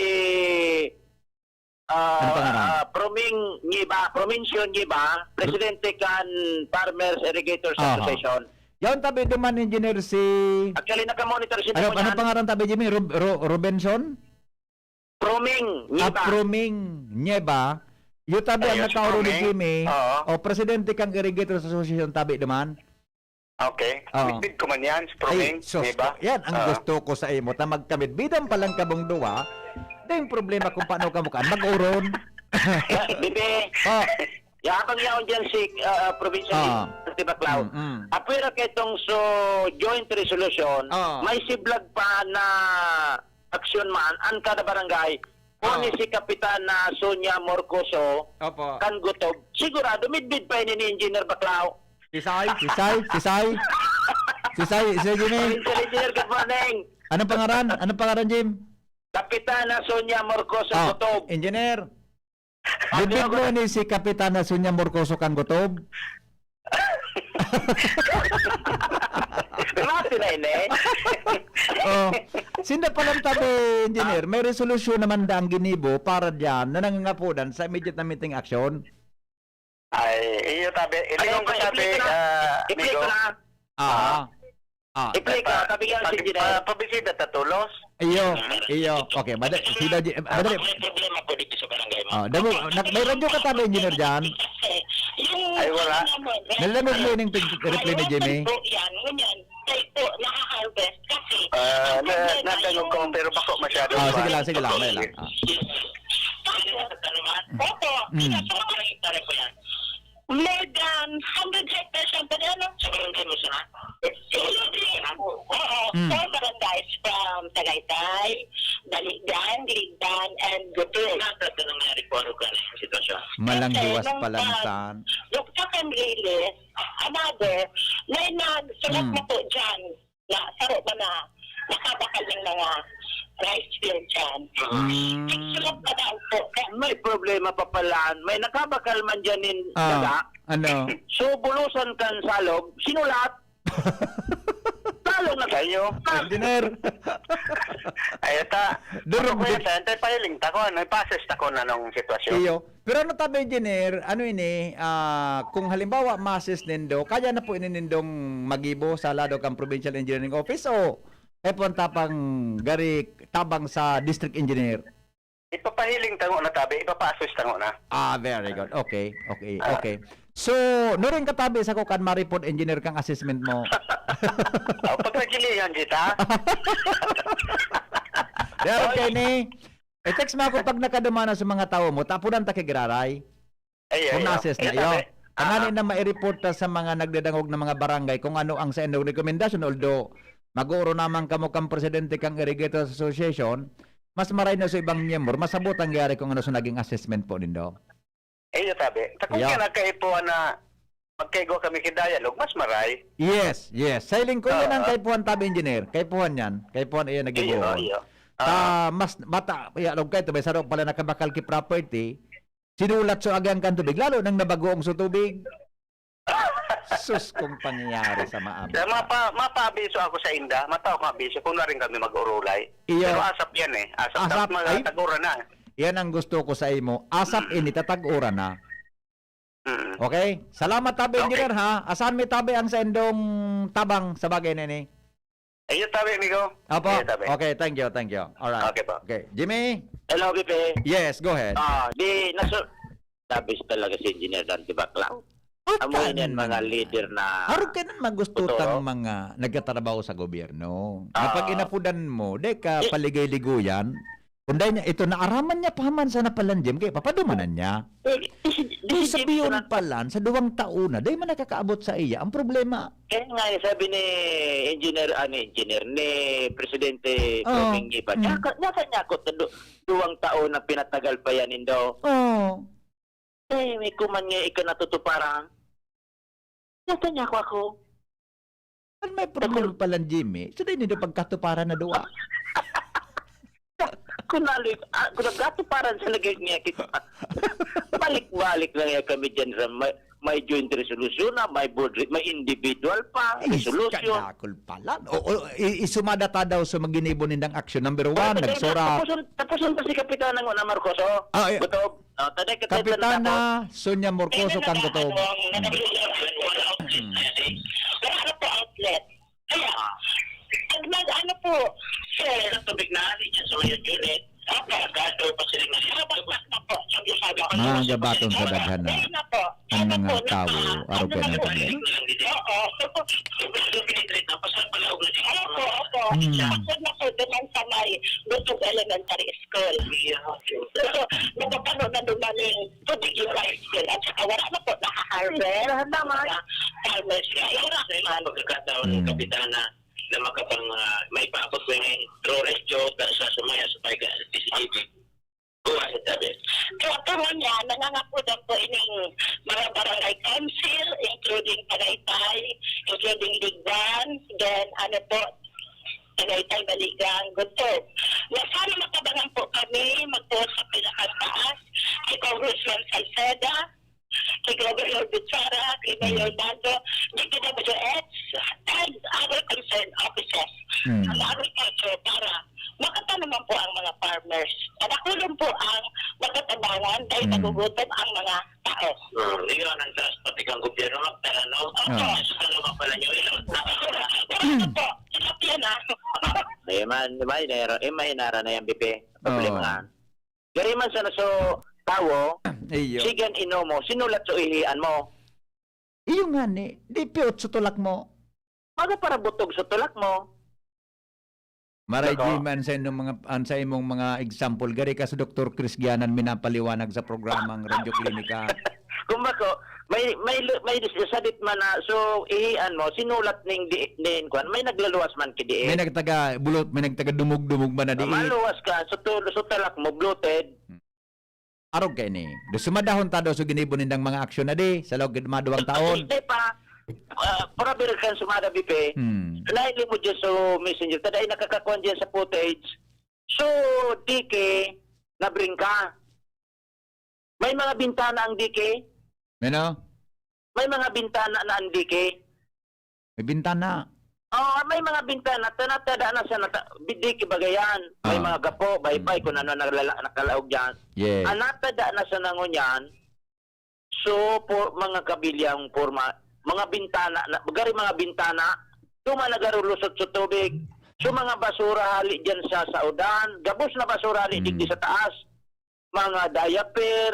ah, Ano pangaran? ah, Proming Ngiba, Promincio Ngiba, presidente kan Farmers Irrigators Aha. Association. Yaon tabi duman, engineer, si Actually, nakamonitor siya Ano, mo ano yan. pangaran tabi, Jimmy? Rob-, Ro-, Robinson? Proming Ah, Ngiba. Proming Ngiba. Iyo tabi ang Ayun, si nakauro ni Proming. Jimmy. Oo. O, presidente kang Irrigators Association tabi duman. Okay. Oo. Bitbit ko man yan, si Ay, Proming, sus, di ba? yan ang Oo. gusto ko sa imo. Ta magkamidbidan pa lang kamong duwa, dai problema kung paano ka mukhaan. Mag-uron. Bibi, Oh. ya, habang yaon dyan si, ah, provincial Ah. leader, si Baclao. Mm, mm. Apwera ketong so joint resolution, Ah. may siblag pa na aksyon man an kada barangay. Kung Oo. ni si Kapitana Sonia Morcoso, Opo. kan Gutob, sigurado midbid pa ini ni Engineer Baclao. Sisay, sisay, sisay. Sisay, sisay, Jimmy. Provincial Engineer, good morning. Anong pangaran? Anong pangaran, Jim? Kapitana Sonia Morcoso Ah, Gutob. Engineer. Ano Bibig yun? mo ni si Kapitana Sonia Morcoso kan Gutob? Klase na ini. Oh. Sinda palang tabi, engineer, may resolusyon naman daang ginibo para diyan na nangangapodan sa immediate na meeting action. Ay, iyo tabi. Ini Ayaw ko pa, tabi, i-play ko na. ah, I-play amigo. ko na. Ah. Ah. I-play ko na. Tabi yan, Pag, engineer. pa, pabisita ta tulos. Iyo, iyo. Okay, madali. Sida, di- madali. May problema po dito sa barangay mo. Oh, damo, nak, may radyo ka tabi, engineer, dyan? Kasi yung Ay, wala. ano mo, Nalanog mo yung pag-reply ni Jimmy? Po yan, ngunyan. Tayo po, nakaharvest kasi Ah, ang na, problema nadangog ko, yung pero bako masyado. Ah, pa. sige lang, sige lang, may lang. Ah. Opo, Mm. pinasama ko yung pare ko yan. More than hundred hectares ang pwede, ano? Sa barangay mo siya? Oo, Mm. four barangays from Tagaytay, Baligan, Ligban, and Gutul. Ano nangyari po, ano ka na yung sitwasyon? Malanghiwas Kasi nung pa lang pag- saan. Yung second release, another, may nagsulat Hmm. na po dyan na saro ba na nakabakal yung mga rice field dyan. Hmm. Nagsulat pa daw po. Kaya May problema pa palaan. May nakabakal man dyan nin Ah, daga. Ano? So, bulusan kan salog, sinulat. Talo na tayo. Engineer. Ay, ta. Durog Ako din. yan, ta. Antay, pahiling ta ko. Ano, ipases ta ko na nung sitwasyon. Iyo. Pero ano tabi, engineer, ano ini, ah, kung halimbawa masis nindo, kaya na po ini nindong magibo sa lado kan Provincial Engineering Office o kaya po ang tapang gari tabang sa District Engineer? Ipapahiling ta ngo na tabi, ipapases ta ngo na. Ah, very good. Okay, okay, Ah. okay. So, nuring katabi sa ko kan ma-report engineer kang assessment mo. Oh, pag nagilihan kita, Pero okay ni, i-text mo ako pag nakadumana sa mga tawo mo, tapunan ta kay giraray. ay, Kung ay, na-assess na ay, iyo. tabi. Tangani Ah, na maireport ta sa mga nagdadangog na mga barangay kung ano ang sa indong rekomendasyon, although mag-uuro naman kamo kang presidente kang Irrigators Association, mas maray na sa ibang miyembro, masabot ang gyari kung ano sa naging assessment po nindo. Iyo, tabi. Sa kung Yeah. kinakaipuhan na magkaigwa kami kay dialogue, mas maray. Yes, yes. Sa iling ko, yan ang Ah. kaipuhan tabi, engineer. Kaipuhan yan. Kaipuhan iyan Iyo, nagibuhon. iyo. Ta, mas, bata, ya, log kayo, may sarong pala nakabakal ki property, sinulat so agang kan tubig, lalo nang nabagoong so tubig. Sus, kung pangyayari sa maabot. Kaya mapa, mapaabiso ako sa inda, mataw ko abiso kung na rin kami mag-urulay. Iyo. Pero asap yan eh. Asap, Asap, asap mga ay. tag-uran na. Yan ang gusto ko sa imo. Asap ini, tatag-uran na. Mm. Okay? Salamat tabi, Okay. engineer, ha? Asan may tabi ang sa indong tabang sa bagay na ini? Ayun, tabi, amigo. Apo? Ayun, tabi. Okay, thank you, thank you. Alright. Okay po. Okay. Jimmy? Hello, Pipe. Yes, go ahead. Ah, di nasu... Sabi talaga si Engineer Dante Baclac. Amoy niyan mga leader na Harog ka nang magusto Totoo. tang mga nagtatrabaho sa gobyerno. Ah. Kapag inapudan mo, di ka Eh. paligay-ligoyan. Kung dahil niya, ito, naaraman niya pa man sana palan, Jim, kaya papadumanan niya. Eh, di, di, Di sabihin di, palan, sa duwang taon na, di man nakakaabot sa iya. Ang problema, Kaya nga, eh, sabi ni Engineer, ah, ni Engineer, ni Presidente Oo. Puming Iba, Mm. "Nasa niya ako, tadu- duwang taon na pinatagal pa yan, Indo. oh, Eh, may kuman nga ika natutuparan. Nasa niya ako, ako." Ano may problema palan, Jimmy? So, di nindo pagkatuparan na duwa. Kung naloy, ah, kung nagkatuparan sa nagiging kita, balik-balik lang yan kami dyan sa may, may joint resolution na, may board, re- may individual pa, Ay, resolution. kadakol palan. O, o, i- isumada ta daw sa maginibo nindang action. Number one, Pero, nagsura. Tapuson, tapuson pa si Kapitan ng una, Marcos, oh. Ah, eh. Gutob. Oh, taday ka, Kapitana Sonia Morcoso, kang gutob. Wala na po outlet. Kaya, pag nag-ano po, sir, tubig na, hindi niya sa unit. Gato pa sila na. Mga gabaton sa daghan na. Ang mga tao, araw pa ng problema. Oo. Opo, opo. Hmm. Ako na po, doon sa may Gutob Elementary School. Nakapano na dumaling to the High School. At saka wala na po nakaharvest. Lahat naman. Farmers. Wala na yung pagkakataon ng Hmm. Kapitana na makapang, ah, may paabot ko yung Rores Joe sa sumaya sa pagka-, Go ahead, David. Kaya po nga niya, nangangapudan po ining mga barangay council, including Tagaytay, including Ligban, then ano po, Tagaytay, Baligan, Gutob. Na sana matabangan po kami, magtuon sa pinakataas, kay Congressman Salceda, kay Governor Bichara, kay Mayor Dando, D P W X, and other concerned offices Hmm. sa agriculture para Hmm. Nagugutom ang mga tao. Hmm, yun ang dapat pati kang gobyerno magtanom. Opo, Ah. sa naman pala nyo yun. Ano po? Sarap yan, ah. Eh, man, di ba, inera-, eh, mahinara na yan, Bipe. Problema Oo. nga. Gari man sana so tawo, Iyo. sigan inomo, sinulat so ihian mo. Iyo nga ni, di piyot so tulak mo. Maga para butog so tulak mo. Maray Nako. Jim, an sa inyong mga, an sa imong mga example, gari ka sa Doktor Chris Gianan minapaliwanag sa programang Radyo Klinika. Kung bako, may, may lu-, may dis-, sadit man na, so, ihian mo, sinulat ning di, nin, kwan, may naglaluwas man ki diin. May nagtaga bulot, may nagtaga dumog-dumog man na Ah, diin. maluwas ka, so, tu-, so, talak mo, bloated. Hmm. Arog kaini. Do sumadahon ta do so ginibo nindang mga aksyon na di, sa laog gid maduwang taon. Hindi pa. Ah, para biro kan sumada, Bipe. Hmm. Nahiling mo dyan sa messenger. Tada ay nakakakuan dyan sa footage. So, di ke nabringka. May mga bintana ang di ke. Ano? May mga bintana na ang di ke. May bintana. Oo, may mga bintana. Tana-, tada na sa nata-, di ke bagayan. May Ah. mga gapo, baybay, Hmm. kung ano naglala-, nakalaog dyan. Yes. Ang natada na sa nangunyan, so, po, mga kabilyang porma, mga bintana, na, gari mga bintana, tuma nagarulusot sa tubig. So, mga basura hali dyan sa saudan, gabos na basura hali Hmm. digdi sa taas. Mga diaper,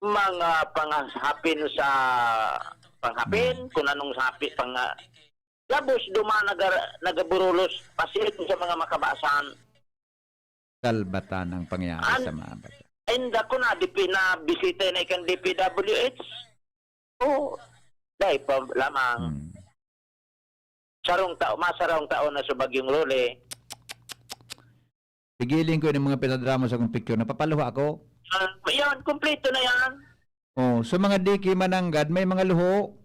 mga panghapin sa panghapin, Hmm. kung anong hapi, pang-, gabos duma nagar-, nagaburulos, pasiring sa mga makabasan. Kalbatan ang pangyayari An-, sa mga bata. Inda ko na, di pinabisita na ikan D P W H. Oo, dahil pa lamang. Hmm. Sarong tao, masarong tao na sa Bagyong Rolly. Pigiling ko yung mga pinadrama sa kong picture. Napapaluha ako. Ah, yan, kumpleto na yan. Oh, sa mga diki mananggad, may mga luho.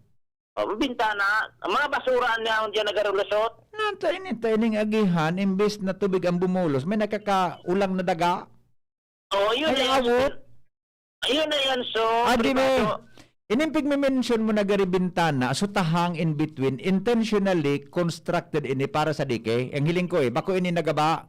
Oh, bintana. Ang mga basura niya, diyan nagarulusot. Nata ini, ta ining agihan, imbis na tubig ang bumulos, may nakakaulang na daga. Oh, yun Ay, na yan. Awot. Ayun na yan, so, Ah, di may, privado. Ining pigme-mention mo na gari bintana, so tahang in between, intentionally constructed ini para sa dike. Ang hiling ko eh, bako ini nagaba.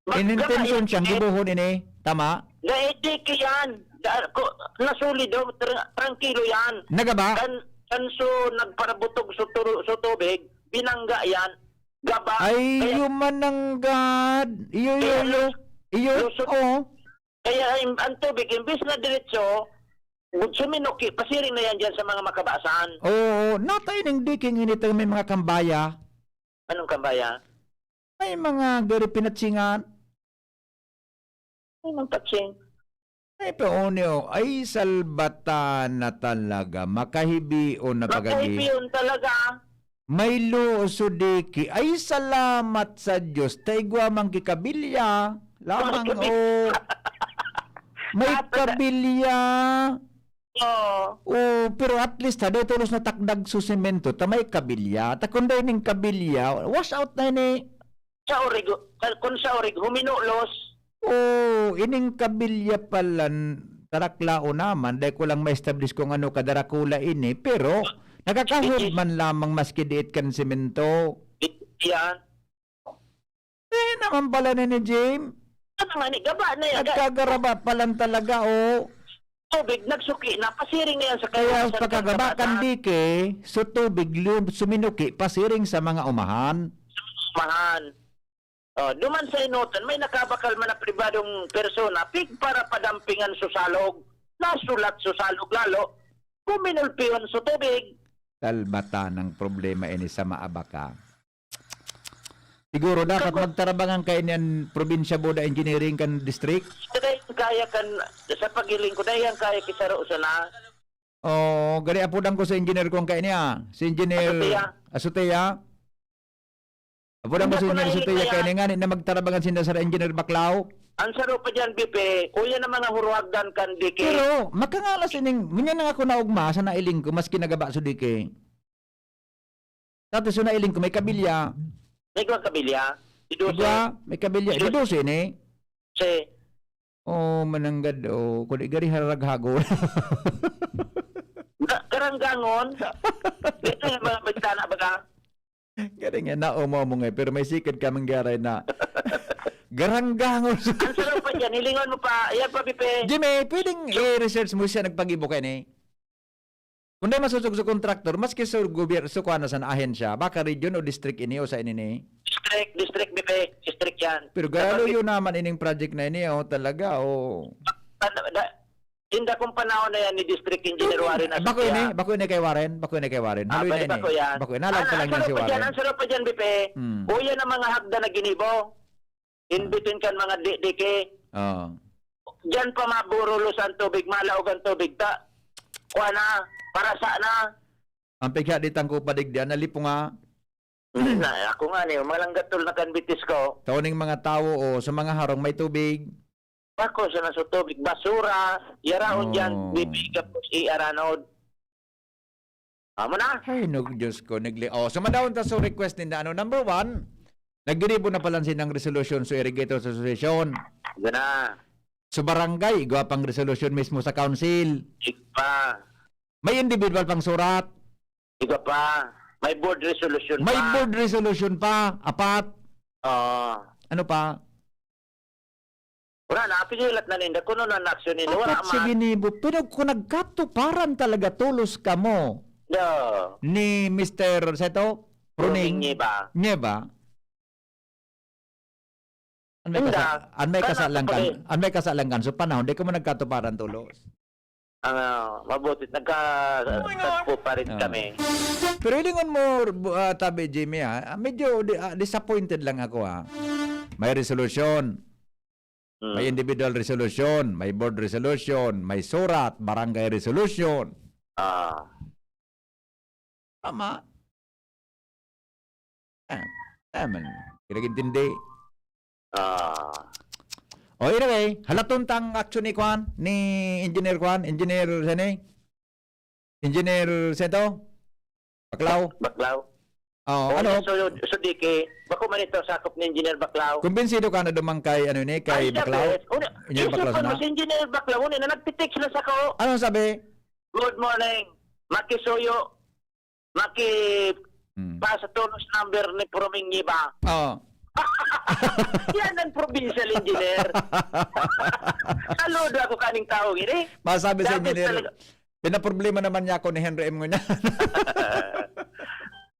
Mag-, In intention gaba siyang yan, eh. Gibohon ini. Tama? Na, eh, dike yan. Da-, ko, nasulido, tra-, trangkilo yan. Nagaba? Kan, kan so, nagparabutog so, turu-, so tubig, binangga yan. Gaba. Ay, Kaya, human nanggad. Iyo, iyo, Kaya iyo. Iyo, lusot. Oo. Kaya im-, ang tubig, imbis na diretso, suminuki, pasiring na yan dyan sa mga makabasan. Oo, natay ning diking init ang may mga kambaya. Anong kambaya? May mga gari pinatsingan. Ay, magpatsing. Ay, paunyo. Ay, salbatan na talaga. Makahibion na pagagi. Makahibion talaga. May luo so diki. Ay, salamat sa Diyos. Ta igwa man ki kabilya. Lamang, May kabilya. oh. May Nasa da- kabilya. Oo. Oh, pero at least, ha, dahil tolos na takdag so semento, ta may kabilya. Ta kung dahil ning kabilya, wash out na ini. Sa orig, kun sa orig, huminulos. Oh, ining kabilya palan, taraklao naman, dahil ko lang ma-establish kung ano kadarakula ini, pero nakakahod Sige. man lamang maski diit kan semento. Yan. Eh, naman pala na ni Jim. Ano nga ni, gaba na yan. Nagkagaraba palan talaga, oh. Tubig, nagsuki na, pasiring na yan sa Kaya kawasan pagkagaba kan kabata. Dike, so tubig, lu-, suminuki, pasiring sa mga umahan. Umahan. Oh, duman sa Inotan, may nakabakal man na pribadong persona, pig para padampingan so salog. Nasulat so salog lalo, kuminulpihon so tubig. Kalbatan ang problema ini sa maabaka. Siguro dapat Kago- magtarabangan kayo niyan probinsya boda engineering kan district. Dahil kaya kan, sa pagiling ko, dahil yan kaya kisaro sana. Oh, gari apudan ko sa engineer ko ang kaya niya. Si engineer Asotea. Asotea. Apo na Hindi mo si ako Engineer nahiling Sutaya, kaya kaya nga ni na magtarabangan sinda sa Engineer Baclao. Ang saro pa dyan, Bipe, uya na mga huruhagdan kan dike. Pero, makangalas ining, ngunyan na nga ako naugma sa nailing ko, maski nagaba so dike. Tapos so nailing ko, may kabilya. May kuha kabilya? Di dose. Diba? May kabilya. Di Di dose. dose ini. Si Oh, mananggad, oh, kung di gari hararaghagon. Na, karanggangon. Dito yung mga bintana, baga. Galing nga, naomo mo nga, pero may sikad kaming garay na. Garanggangon. Ang sarap pa dyan, hilingon mo pa. Yan pa, Pipe. Jimmy, pwedeng i-research mo siya nagpagibo kaini? Kung dai masusog sa kontraktor, maski sa gobyerno, sa kuwan na sa ahensya, baka region o district ini o sa ini ni? District, district, Pipe. District yan. Pero galo Dapat yun naman ining project na ini, oh, talaga, oh. Tan-, da-, inda kong panahon na yan ni District Engineer Warren Bako ini, Asocia. Bako ini kay Warren, bako ini kay Warren. Ah, Haloy na bali ini. Bako yan. Bako ini, nalag Ah, pa lang ang niya sarap si pa dyan, Warren. Ang sarap pa dyan, Pipe. Hmm. Uyan ang mga hagda na ginibo. In between kan mga D D K. Oo. Diyan pa maburulos ang tubig, malaog ang tubig, ta, kuha na, parasa na. Ang pigha di tangko padig diyan, nalipo nga. Na, ako nga ni, malanggatol na kan bitis ko. Tao ning mga tawo o sa mga harong may tubig. Bako sa naso tubig, basura, yaraon Oh. diyan, bibiga po si Aranod. Amo na. Ay, no, Diyos ko, nagli-, oh, so madawon ta so request ninda, ano, number one, nagginibo na pala sinang resolution so Irrigators Association. Yan na. So barangay, igwa pang resolution mismo sa council. Igwa pa. May individual pang surat. Igwa pa. May board resolution May pa. board resolution pa, apat. Oo. Ano pa? Wala na, apinilat na ninda. Kuno na na-action ninda. Wala Apat man. Sige ni Bu-, pero kung nagkatuparan talaga tolos kamo Do. ni Mister Seto, Pruning Pruning Nieba. Nieba. An may Inda, kasa-, an may kana kasalang ko kan, pala. an may kasalang kan, so panahon, di kamo nagkatuparan tolos. Ang, ah, mabuti, nagka-, Oh my God. tagpo pa rin Ah. kami. Pero hilingon mo, bu-, ah, tabi, Jimmy, ah, ah, medyo di-, ah, disappointed lang ako, ah. May resolution, Hmm. may individual resolution, may board resolution, may surat, barangay resolution. Ah. Tama. Ah, tama. Pinag-intindi. Ah. O, anyway, halaton tang action ni Kwan, ni Engineer Kwan, Engineer Sene? Engineer Seto? Baklaw? Baklaw? Oo, Oo, ano? so, so, di kay, bako man ito sakop ni Engineer Baklaw. Kumbinsido ka na duman kay, ano ni, kay Ay, Baklaw? Yes. Una, Engineer isip Baklaw ko, sana? si Engineer Baklaw, una, na nagtitext na sa ko. Anong sabi? Good morning. Makisuyo. Maki-, Hmm. pasa tolos number ni Proming Nieba. Oo. Yan ang provincial engineer. Saludo ako kaning tao, gini. Masabi sa Sabi engineer, talaga. pinaproblema naman niya ako ni Henry M. ngunyan.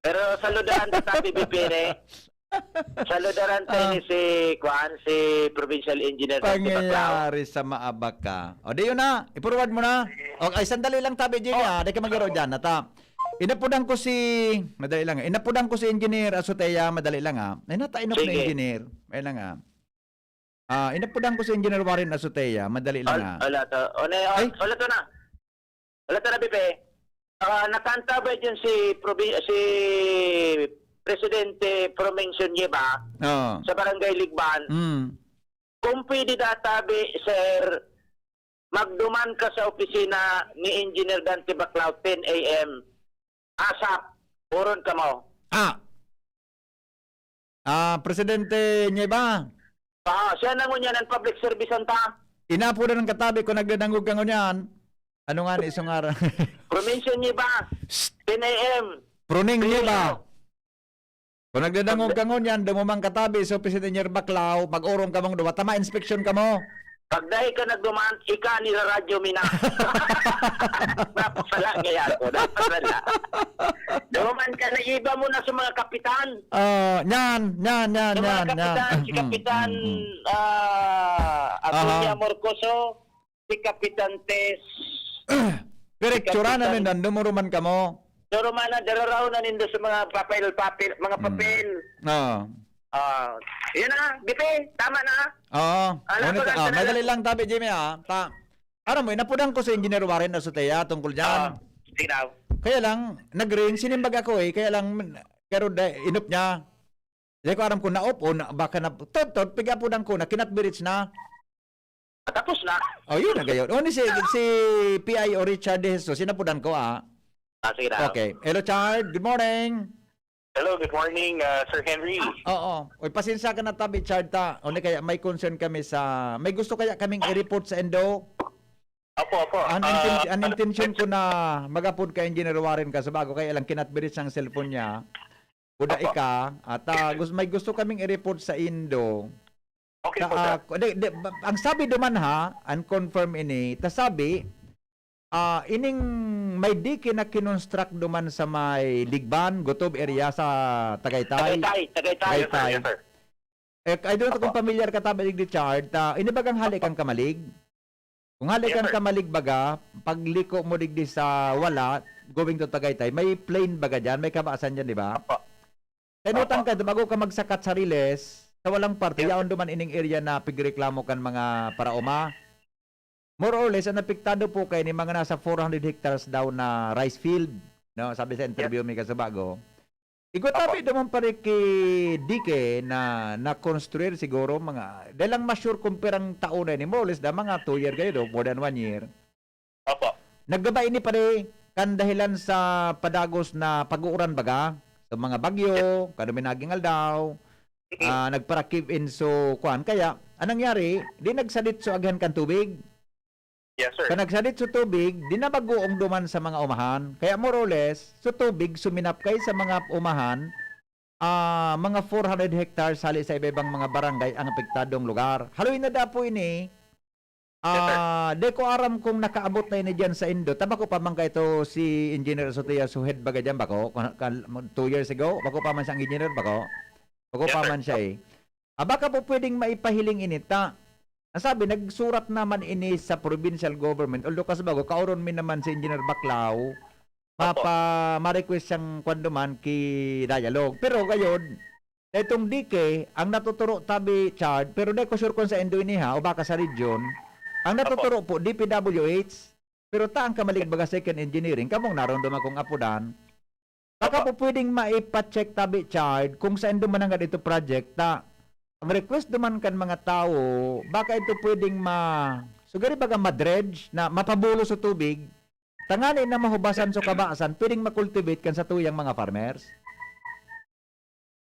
Pero saludahan ta, P B P, eh. Saludaran tayo Ah. ni si, kuan, si Provincial Engineer Dante Baclao. Pangyayari sa maabak ka. O, di yun na. I-forward mo na. Sige. O, ay, sandali lang, tabi, Jimmy, Oh. ah. Di ka mag-iro dyan. Nata, inapudan ko si, madali lang. Inapudan ko si Engineer Azotea, madali lang, ah. Ay, nata, inok na Sige. Engineer. Ay lang, ah. Ah, inapudan ko si Engineer Warren Azotea, madali lang, Al-, ah. Wala to. O, ne, Ay. wala to na. Wala to na, Bibi. Ah, nakanta ba dyan si probi-, si Presidente Promencio Nieva Oo. sa Barangay Ligban? Mm. Kung pwede data, bi-, sir, magduman ka sa opisina ni Engineer Dante Baclao, ten A M. ASAP, oron kamo. Ah. Ah, Presidente Nieva. Ah, siya na ngunyan ang public service ang ta. Inapo na ng katabi kung nagdadangog ka ngunyan. Ano nga ni isong araw? Provincial Nieva, Shh! ten A M. Pruning Nieva. Kung nagdadangog ka ngunyan, dumumang katabi sa opisina ni Engineer Baclao, mag-orong kamong duwa. Tama, inspeksyon kamo. Pag dahil ka nagduman, ika nila radyo mina. Dapat pala kaya ako. Dapat pala. Duman ka, naiba mo na sa mga kapitan. Ah, yan, yan, yan, Sa mga yan, yan. kapitan, si Mm, Kapitan, mm, mm. ah, Acuña Aha. Morcoso, si Kapitan Tess. Pero si itsura Kapitan namin, nandun mo ruman kamo. Pero mana, dararaw na nindo sa mga papel, papel, mga Mm. papel. Oo. Ah, yun na, Bibi, tama na. Oo. Ala, Ngunit, pag ah, ang madali lang, tabi, Jimmy, ah. Ta-, aram mo, inapudan ko si Engineer Warren Azotea tungkol dyan. Ah, sige daw. Kaya lang, nag-ring, sinimbag ako eh. Kaya lang, pero da-, inop niya. Di ko aram kung naop o na, baka na, tot, tot, pig-apudan ko na, kinatbirits na. Ah, tapos na. Oh, yun na gayon. Oh, ni si, si P I O Richard De Jesus, sinapudan ko, ah. Ah, sige na. Okay. Hello, Chard. Good morning. Hello, good morning, ah, Sir Henry. Oo. Uy, pasensya ka na tabi, Chard, ta. O, ni kaya may concern kami sa, may gusto kaya kaming i-report sa Indo? Opo, opo. Ang inten-, Ah, ang intention ko na mag-apod kay Engineer Warren ka sa bago, kaya lang kinatbirit ang cellphone niya. Kuda Opo. ika, at, ah, gus-, may gusto kaming i-report sa Indo. Di po, sir. Ah, di, di, ba, ang sabi duman ha, unconfirmed ini, ta sabi, ah, ining may dike na kinonstruct duman sa may Ligban, Gotob area sa Tagaytay. Tagaytay, Tagaytay. Yes, sir. Tagaytay. Yes, sir. Eh, I don't know kung Opo. Pamilyar ka tabi, Richard, ta, ini bagang hali Opo. Kang Camalig? Kung hali Yes, kang sir. Camalig baga, pagliko mo digdi sa Wala, going to Tagaytay, may plain baga diyan, may kabasan diyan, di ba? Opo. Kainutan Opo. Ka, bago ka magsakat sa Riles, sa Walang Parte, Yes, yaon sir. Duman ining area na pigreklamo kan mga paraoma. More or less, ang apektado po kay ni mga nasa four hundred hectares daw na rice field, no? Sabi sa interview Yes. Mi kasubago. Igwa Opo. Tabi naman pare ki dike na na-construir siguro mga, dahil lang ma-sure kung pirang taon na ini, more or less na mga two year kayo do, more than one year. Opo. Naggaba ini pare kan dahilan sa padagos na pag-uuran baga, sa mga bagyo, Yes. Kado minaging aldaw, Mm. Ah, nagpara-cave in so kuan. Kaya, anong nangyari? Di nagsadit so agihan kan tubig. Yes, sir. Kan nagsadit so tubig, di na bagoong duman sa mga umahan. Kaya more or less, so tubig suminapkay sa mga umahan, ah, mga four hundred hectares hali sa iba-ibang mga barangay ang apektadong lugar. Haloy na dapo ini, Yes, sir. Ah, di ko aram kung nakaabot na ini diyan sa indo. Ta bako pa man kaito si Engineer Azotea, so head baga diyan, bako? Kan, kan, two years ago, bako pa man siyang engineer, bako? Bako Yes, pa sir. Man siya, eh. Ah, baka po pwedeng maipahiling ini ta. Ang sabi, nagsurat naman ini sa provincial government. Although, kasi bago, kaoron mi naman si Engineer Baclao, Opo. Mapa, ma-request siyang kwan duman ki dialogue. Pero gayon, itong D K, ang natuturo tabi, Chard, pero di ko sure kung sa indo ini ha, o baka sa region, ang Opo. Natuturo po, D P W H, pero ta ang kamalig baga second engineering, kamong narunduman kong apudan, baka Opo. Po pwedeng maipa-check tabi, Chard, kung sa indo mananggad ito project, ta ang request duman kan mga tawo, baka ito pwedeng ma-, sugari baga ma-dredge na mapabulos sa tubig, tangani na mahubasan so kabasan, pwedeng ma-cultivate kan satuyang mga farmers?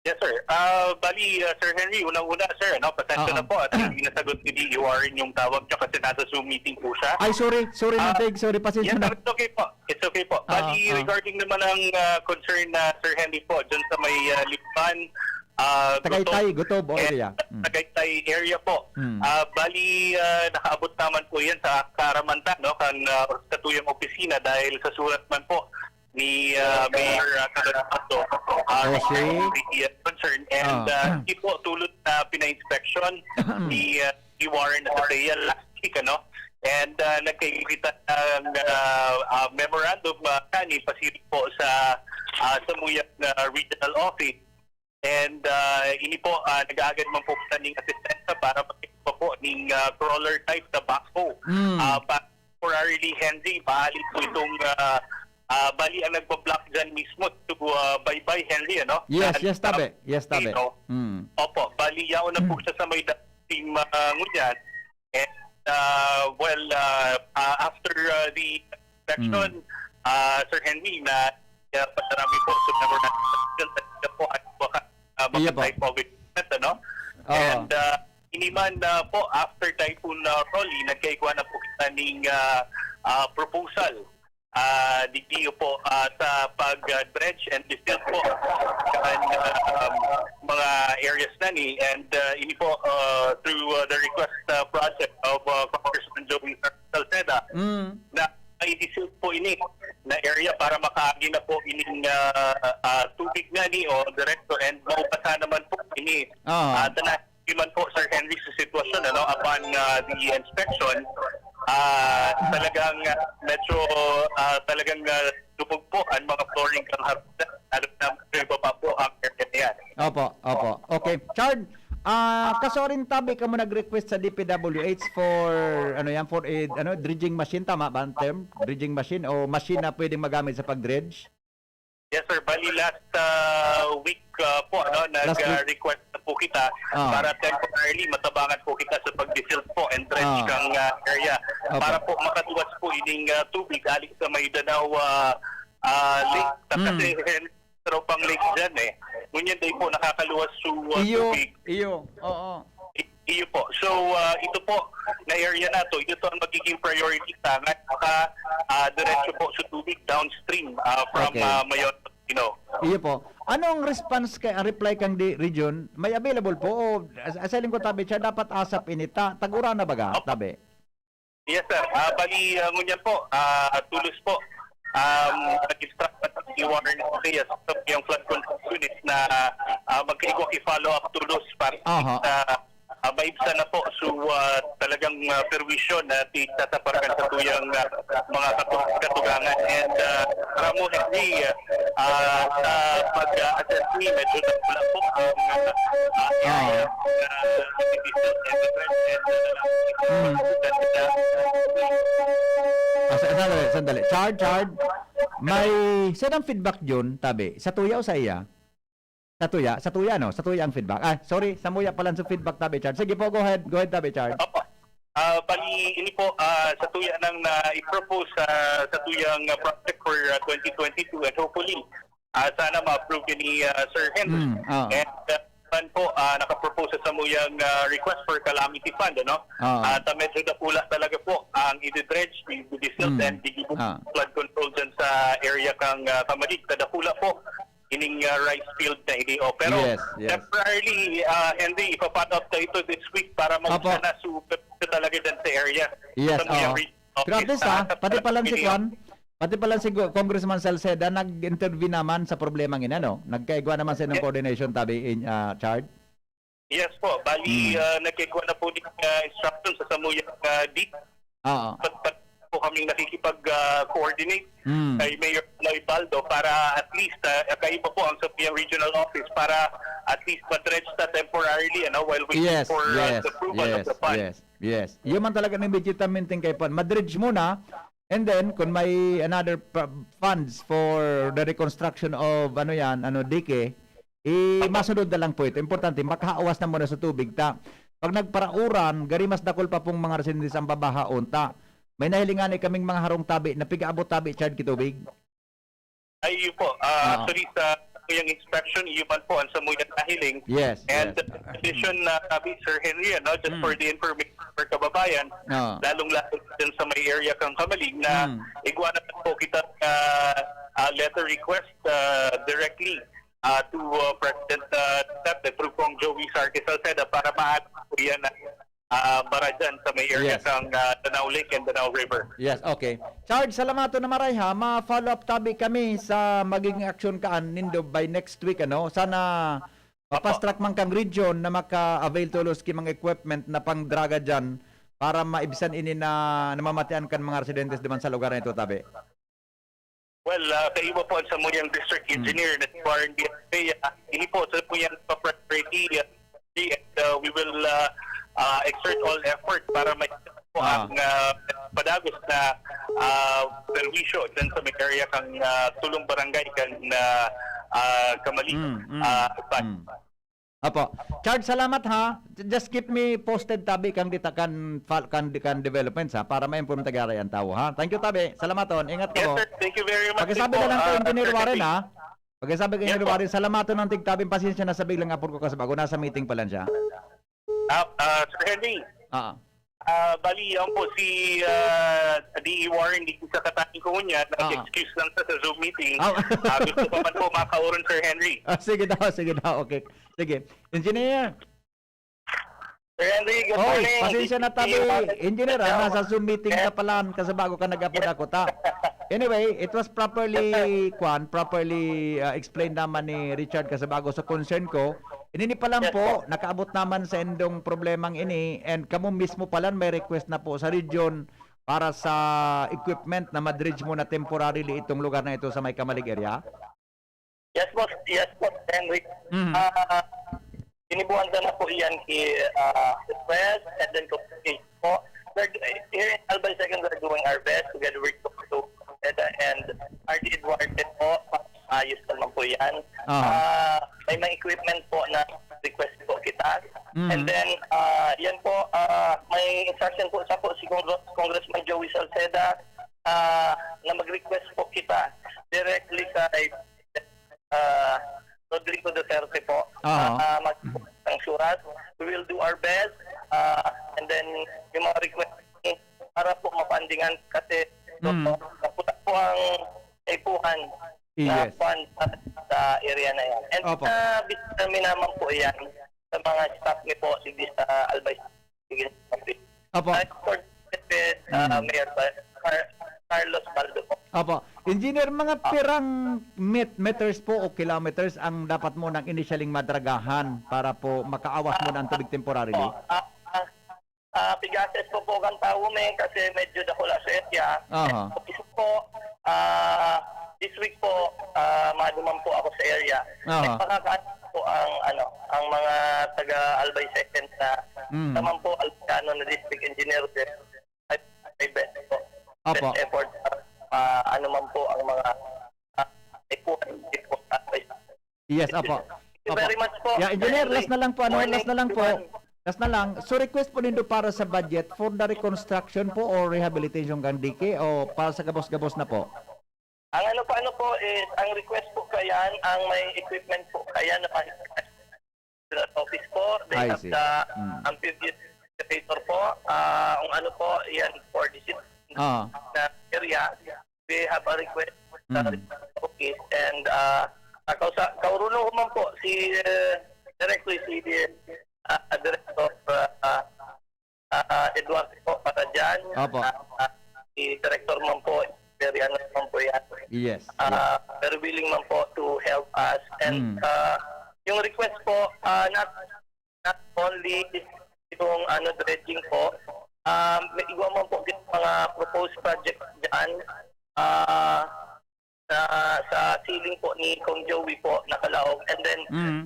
Yes, sir. Ah, bali, ah, Sir Henry, unang-una, sir, ano, pasensya Oo. Na po at hindi nasagot ni D E Warren yung tawag niya kasi nasa Zoom meeting po siya. Ay, sorry. Sorry, Ah, Mantig. Sorry, pasensya yes, na. Sir, it's okay po. It's okay po. Oo, Bali, oo. Regarding naman ng, ah, concern na Sir Henry po, dyan sa may, ah, Lipman, ah, Tagaytay, Gotob, Gotob and area. Mm. Tagaytay area po. Mm. Ah, bali, ah, nakaabot naman po yan sa kaaraman ta, no, kan, ah, katuyang opisina dahil sa surat man po ni, ah, Mayor, ah, Calabato, ah, Oh, see? Regarding the, uh, concern. And, Ah. Ah, hindi po tulad na pina-inspection ni, ah, si Warren Azotea last week, ano? And, ah, nagkaigita ng, ah, ah, memorandum, ah, kani, pasiring po sa, ah, samuyang, ah, regional office. And, ah, ini po, ah, nag-aagad man po kita ning asistensya para makita po ning, ah, crawler type na backhoe. Mm. Ah, pa-, temporarily, Henry, bali po itong, ah, ah, bali ang nagpa-block dyan mismo to, ah, Baybay, Henry, ano? Yes, Dyan yes, sa tabi. Yes, tabi. Pino. Mm. Opo, bali yaon na po Mm. Siya sa may da-, team, ah, ngunyan. And, ah, well, ah, ah, after, ah, the inspection, Mm. ah, Sir Henry, na, ah, padarami po sa memorandum of decision, sa po at baka, ah, Iya po. Maka-type of equipment, ano? Oo. And, ah, ini man, ah, po, after Typhoon, ah, Rolly, nagkaigwa na po kita ning, ah, ah, proposal. Ah, digdi po, ah, sa pag, ah, dredge and desilt po kan, ah, um, mga areas na ni. And, ah, ini po, ah, through, ah, the request, ah, project of, ah, Congressman Joey Salceda, Mm. Na i-desilt po ini na area para makaagi na po ining, ah, ah, tubig na ni o direkto and maubasa naman po ini. Oo. Ah, tana-, di man po, Sir Henry, sa sitwasyon, ano, upon, ah, the inspection, ah, talagang, ah, medyo, ah, talagang, ah, lubog po ang mga flooring kan harap na, lalo na sa ibaba po ang area na yan. Opo, opo. Okay. Chard, ah, kaso rin tabi ka mo nag-request sa D P W H for, ano yan, for a, ano, dredging machine, tama ba ang term? Dredging machine o machine na pwedeng magamit sa pag-dredge? Yes, sir. Bali, last, ah, week, ah, po, ano, Last week. Nag-, ah, request na po kita Ah. para temporarily matabangan po kita sa pag-desilt po and dredge Ah. Kang, ah, area Opo. Para po makaluwas po ining, ah, tubig ali sa may Danao, ah, ah, Lake. Ah. Kasi Mm. tropang lake dyan, eh. Ngunyan day po, nakakaluwas su, ah, Iyo, tubig. Iyo. Oo. I-, iyo po. So, ah, ito po na area na to, ito ang magiging priority sa maka, ah, diretso po sa tubig downstream, ah, from, Okay. Ah, Mayon, you know. Iyo po. Anong response kay, ang reply kang di region? May available po? O as-, asailing ko, tabi, siya dapat ASAP ini ta, tag-uran na baga, Opo. tabi? Yes, sir. Ah, bali, ah, ngunyan po, ah, tulos po. Um, nag-instruct na si Warren Diaz sa yung flood control unit na, ah, magkaigwa i-follow up tulos para Aha. sa, ah, maibsan na po. So, ah, talagang, ah, perwisyo na ti-, tatapakan sa tuyang, ah, mga katu-, katugangan. And, ah, Ramo Henry, ah, sa pag-assess ni, medyo nagpula po ang, ah, ah, area, ah, division and the trend and, ah, Mm. Ah, sa-, sandali, sandali. Chard, Chard, may, saan ang feedback yun, tabi? Sa tuya o sa iya? Sa tuya? Sa tuya, no? Sa tuya ang feedback. Ah, sorry, sa muya pala sa feedback, tabi, Chard. Sige po, go ahead. Go ahead, tabi, Chard. Opo. Ah, bali, ini po, ah, sa tuya nang na-propose, ah, sa tuyang, ah, project for, ah, twenty twenty-two, and hopefully, ah, sana ma-approve ni, ah, Sir Henry. Mm, oo. And, ah, man po, ah, nakapropose sa samuyang, ah, request for calamity fund, ano? Oo. Ah, ta medyo dakula talaga po ang i-dredge, i-dissolve, Mm. and i-, Ah. flood control dyan sa area kang, ah, Camalig. Ta dakula po ining, ah, rice field na ini. Oh, pero Yes, yes. temporarily, ah, Henry, ipa-pad up na ito this week para Opo. maubsan na. So, pero talaga dyan sa area. Yes, Sa Muyang oo. Region Pero at Office, least, ah, ah, sa pati pala si Pilipinas. Kwan, pati pala si Go-, Congressman Salceda nag-intervene naman sa problemang ini, ano? Nagkaigwa naman sa inyong Yes. coordination, tabi, in, ah, Chard? Yes po. Bali, Hmm. ah, nagkaigwa na po ng, ah, instruction sa samuyang, ah, D. Oo. Pat-, pat-, po kaming nakikipag, ah, coordinate Hmm. kay Mayor Noy Baldo para at least, ah, kaiba po ang samuyang regional office para at least ma-dredge na temporarily, ano, while waiting Yes, for, ah, yes, the approval of yes, the fund. yes, yes. Yun man talaga ang immediatamente kay Pan. Ma-dredge muna, and then, kung may another pa-, funds for the reconstruction of, ano yan, ano, dike, eh, Opo. masunod na lang po ito. Importante, makaawas na muna sa tubig ta. Pag nagparauran, gari mas dakul pa pong mga residentes ang babahaon ta. May nahilingan eh kaming mga harong tabi, napigaabot tabi, Chard, ki tubig. Ay, iyo po. Ah, Oo. actually, sa samuyang inspection, iyo man po ang samuyang nahiling. Yes, And yes. in addition na sabi, Sir Henry, ano, just Mm. for the information for kababayan, Oo. lalong-lalo dyan sa may area kang Camalig, na Mm. igwa naman po kita, ah, ah, letter request, ah, directly, ah, to, ah, President, ah, Duterte through Cong Joey Sarque Salceda para maano po yan na ah, bara dyan sa may area Yes. kang, ah, Danao Lake and Danao River. Yes, okay. Chard, salamaton na maray, ha. Ma-follow up tabi kami sa magiging aksyon kaan nindo by next week, ano? Sana Opo. ma-fast track man kang region na maka-avail tolos ki mga equipment na pang-draga dyan para maibsan ini na namamatian kan mga residentes duman sa lugar na ito, tabi. Well, ah, kaiba po ang samuyang district Hmm. engineer na si Warren Diaz Bea. Ini po, sa po yan pa priority, ah, and, ah, we will, ah, ah, exert all effort para may po Ah. ang, ah, padagos na, ah, perwisyo dyan sa may area kang, ah, tulong barangay kan, ah, ah, Camalig, Hmm, hmm, ah, Alban. hmm. Opo. Chard, salamat ha. J-, just keep me posted tabi kang dita kan fal-, kan, kan developments ha, para ma-inform ta giraray an tawo ha. Thank you tabi. Salamaton. Ingat Yes, kamo. sir. Thank you very much Pakisabi din na po, lang kay ah, Engineer Sir Warren Henry. ha. Pakisabi kay Yes Engineer po. Warren, salamaton ang tigtabing pasensya na sa biglang apod ko kasi bago nasa meeting pa lang siya. Ah, ah, Sir Henry. Ah. Ah, bali, yan po si, ah, D E Warren, di sa kataning ko niya, Ah. nag-excuse lang sa, sa Zoom meeting. Ah. Ah, gusto ko man po makauron, Sir Henry. Ah, sige daw, sige daw. Okay. Sige. Engineer. Sir Henry, good Oy, morning. pasensya na This is tabi, D E Warren. Engineer, ah, Yes. nasa Zoom meeting ka Yes. pala, kasi bago ka nag-apod Yes. ako ta. Anyway, it was properly, kwan, properly, ah, explained naman ni Richard Kasabago sa concern ko. Inini pa lang Yes po, po. nakaabot naman sa indong problemang ini, and kamo mismo pa lang may request na po sa region para sa equipment na ma-dredge muna temporarily itong lugar na ito sa may Camalig area? Yes po, yes po, Henry. Mhm. Ah, tinibuhan ta na po iyan ki, ah, request and then communication po. We're, here in Albay Second, we're doing our best together with Doctor Ojeda and R D Eduardo po. Ayos naman po yan. Aha. Ah, may mga equipment po na request po kita. Mhm. And then, ah, yan po, ah, may instruction po sa po si Congre-, Congressman Joey Salceda, ah, na mag-request po kita directly kay ah, Rodrigo Duterte po. Aha. Ah, ah, mag-, ang surat. We will do our best, ah, and then yung mga request para po mapandingan kasi Mm. naputa po ang kaipuhan na Yes. fund sa, sa area na yan. Opo. Sa business namin naman po yan, sa mga staff niyo po, digdi sa Albay, digdi sa Albay. Opo. Ay, coordinated with, ah, Mm. Mayor Car-, Carlos Baldo po. Opo. Engineer, mga Ah. pirang met-, meters po o kilometers ang dapat mo nang initially madragahan para po makaawas mo ng tubig temporarily? Ah, ah, ah, pig-assess po po kan tawo mi kasi medyo dakula sa area. Aha. Isa po, ah, this week po, ah, maduman po ako sa area. Aha. May pakakaano po ang, ano, ang mga taga Albay Second na Mm. naman po Albay Second na district engineer din. Ay, may best po. Opo. Best effort sa, ah, ano man po ang mga, ah, ikuan, ikuan, Albay. Yes, opo. Thank you Opo. very much po. Yeah, engineer, Sir last na lang po, ano, Morning, last na lang po. everyone. Last na lang. So, request po nindo para sa budget for the reconstruction po or rehabilitation kan dike o para sa gabos-gabos na po? Ang ano po, ano po is, ang request po kayan, ang may equipment po kayan na pang-, office po, they I have see. the Mm. amphibious excavator po, ah, ang ano po, yan for the city Ah. na area. We have a request sa Mm. office and, ah, ah, kausa-, kauruno ko man po si, eh, directly si, ah, Director, ah, ah, Eduardo po para dyan. Opo. Ah, ah, si Director man po, very ano man po yan. Yes, Ah, yes. very willing man po to help us. And, Mm. ah, yung request po, ah, not, not only yung ano, dredging po, ah, may igwa man po yung mga proposed project dyan, ah, sa, sa ceiling po ni Kong Joey po, nakalaog. And then, Mm.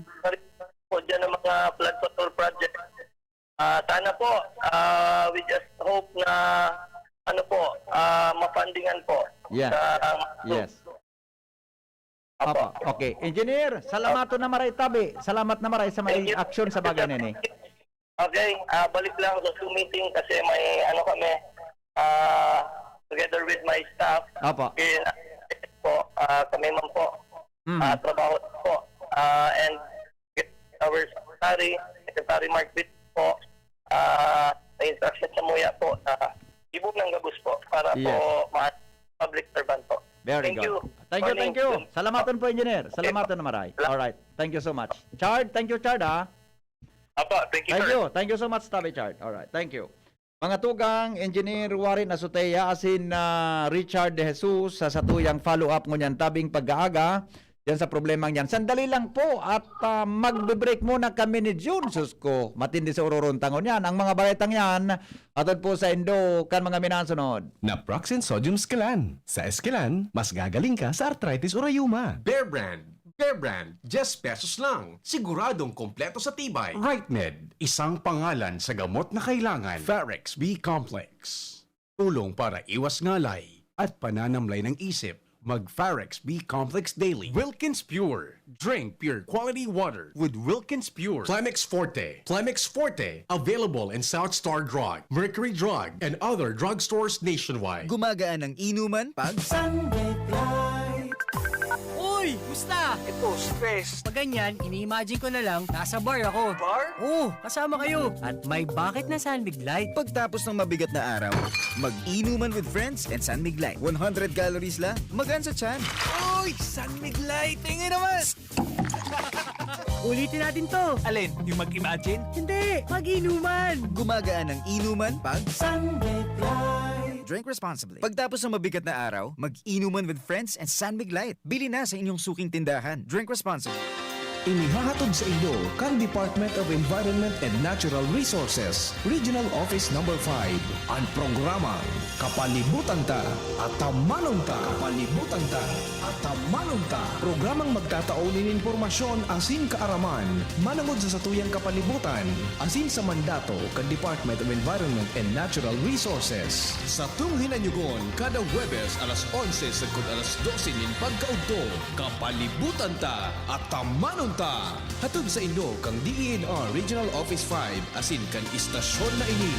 po dyan ang mga flood control project. Ah, sana po, ah, we just hope na, ano po, ah, ma-fundingan po. Yeah. Sa, um, Yes. Opo. Opo. Okay. Engineer, salamaton na maray tabi. Salamat na maray sa may Thank you. aksyon sa bagay na ini. Okay, ah, balik lang sa Zoom meeting kasi may, ano kami, ah, together with my staff, Opo. in, po, ah, kami man po, Mm. ah, trabaho po, ah, and our secretary, Secretary Mark Pitt po, ah, may instruction sa muya po na gibo ng gabos po para Yes. po ma-, public servant po. Very Thank good. you. Thank you, Morning. thank you. Salamaton po, engineer. Okay. Salamaton na maray. Sala- All right. Thank you so much. Chard, thank you, Chard, ha? Apo, thank you, Thank sir. you. Thank you so much, Tabi Chard. All right. Thank you. Mga tugang, Engineer Warren Azotea, asin, ah, Richard De Jesus, sa satuyang follow-up ngunyan tabing pag-aaga, diyan sa problemang yan. Sandali lang po at, ah, magbe-break muna kami ni Jun. Sus ko, matindi sa ururon tangon yan. Ang mga baretang yan, atod po sa indo kan mga minasunod. Naproxen Sodium Esquilan. Sa Esquilan, mas gagaling ka sa arthritis o rayuma. Bear Brand. Bear Brand, diyes pesos lang. Siguradong kompleto sa tibay. Rightmed, isang pangalan sa gamot na kailangan. Farex B Complex. Tulong para iwas ngalay at pananamlay ng isip. Mag Farex B Complex Daily. Wilkins Pure. Drink pure quality water with Wilkins Pure. Plemex Forte. Plemex Forte. Available in South Star Drug, Mercury Drug, and other drugstores nationwide. Gumagaan ang inuman pag Sunlight. Uy! Musta? Ito, stress. Pag ganyan, ini-imagine ko na lang, nasa bar ako. Bar? Oo, kasama kayo. At may bakit na San Mig Light. Pagtapos ng mabigat na araw, mag-inuman with friends and San Mig Light. One hundred calories lang, magaan sa tiyan. Uy! San Mig Light! Tingin naman! Ulitin natin to. Alin? Yung mag-imagine? Hindi! Mag-inuman! Gumagaan ang inuman pag San Mig Light. Drink responsibly. Pagtapos ng mabigat na araw, mag-inuman with friends and San Mig Light. Bili na sa inyong suking tindahan. Drink responsibly. Inihahatod sa inyo kan Department of Environment and Natural Resources, Regional Office Number Five, an programang Kapalibutan Ta, Atamanon Ta. Kapalibutan Ta, Atamanon Ta. Programang magtatao nin impormasyon asin kaaraman manongod sa satuyang kapalibutan asin sa mandato kan Department of Environment and Natural Resources. Satong hinanyugon kada Huwebes alas onse sagkod alas dose nin pagkaudto. Kapalibutan Ta, Atamanon Ta! Hatod sa inyo kan D E N R Regional Office Five asin kan istasyon na ini.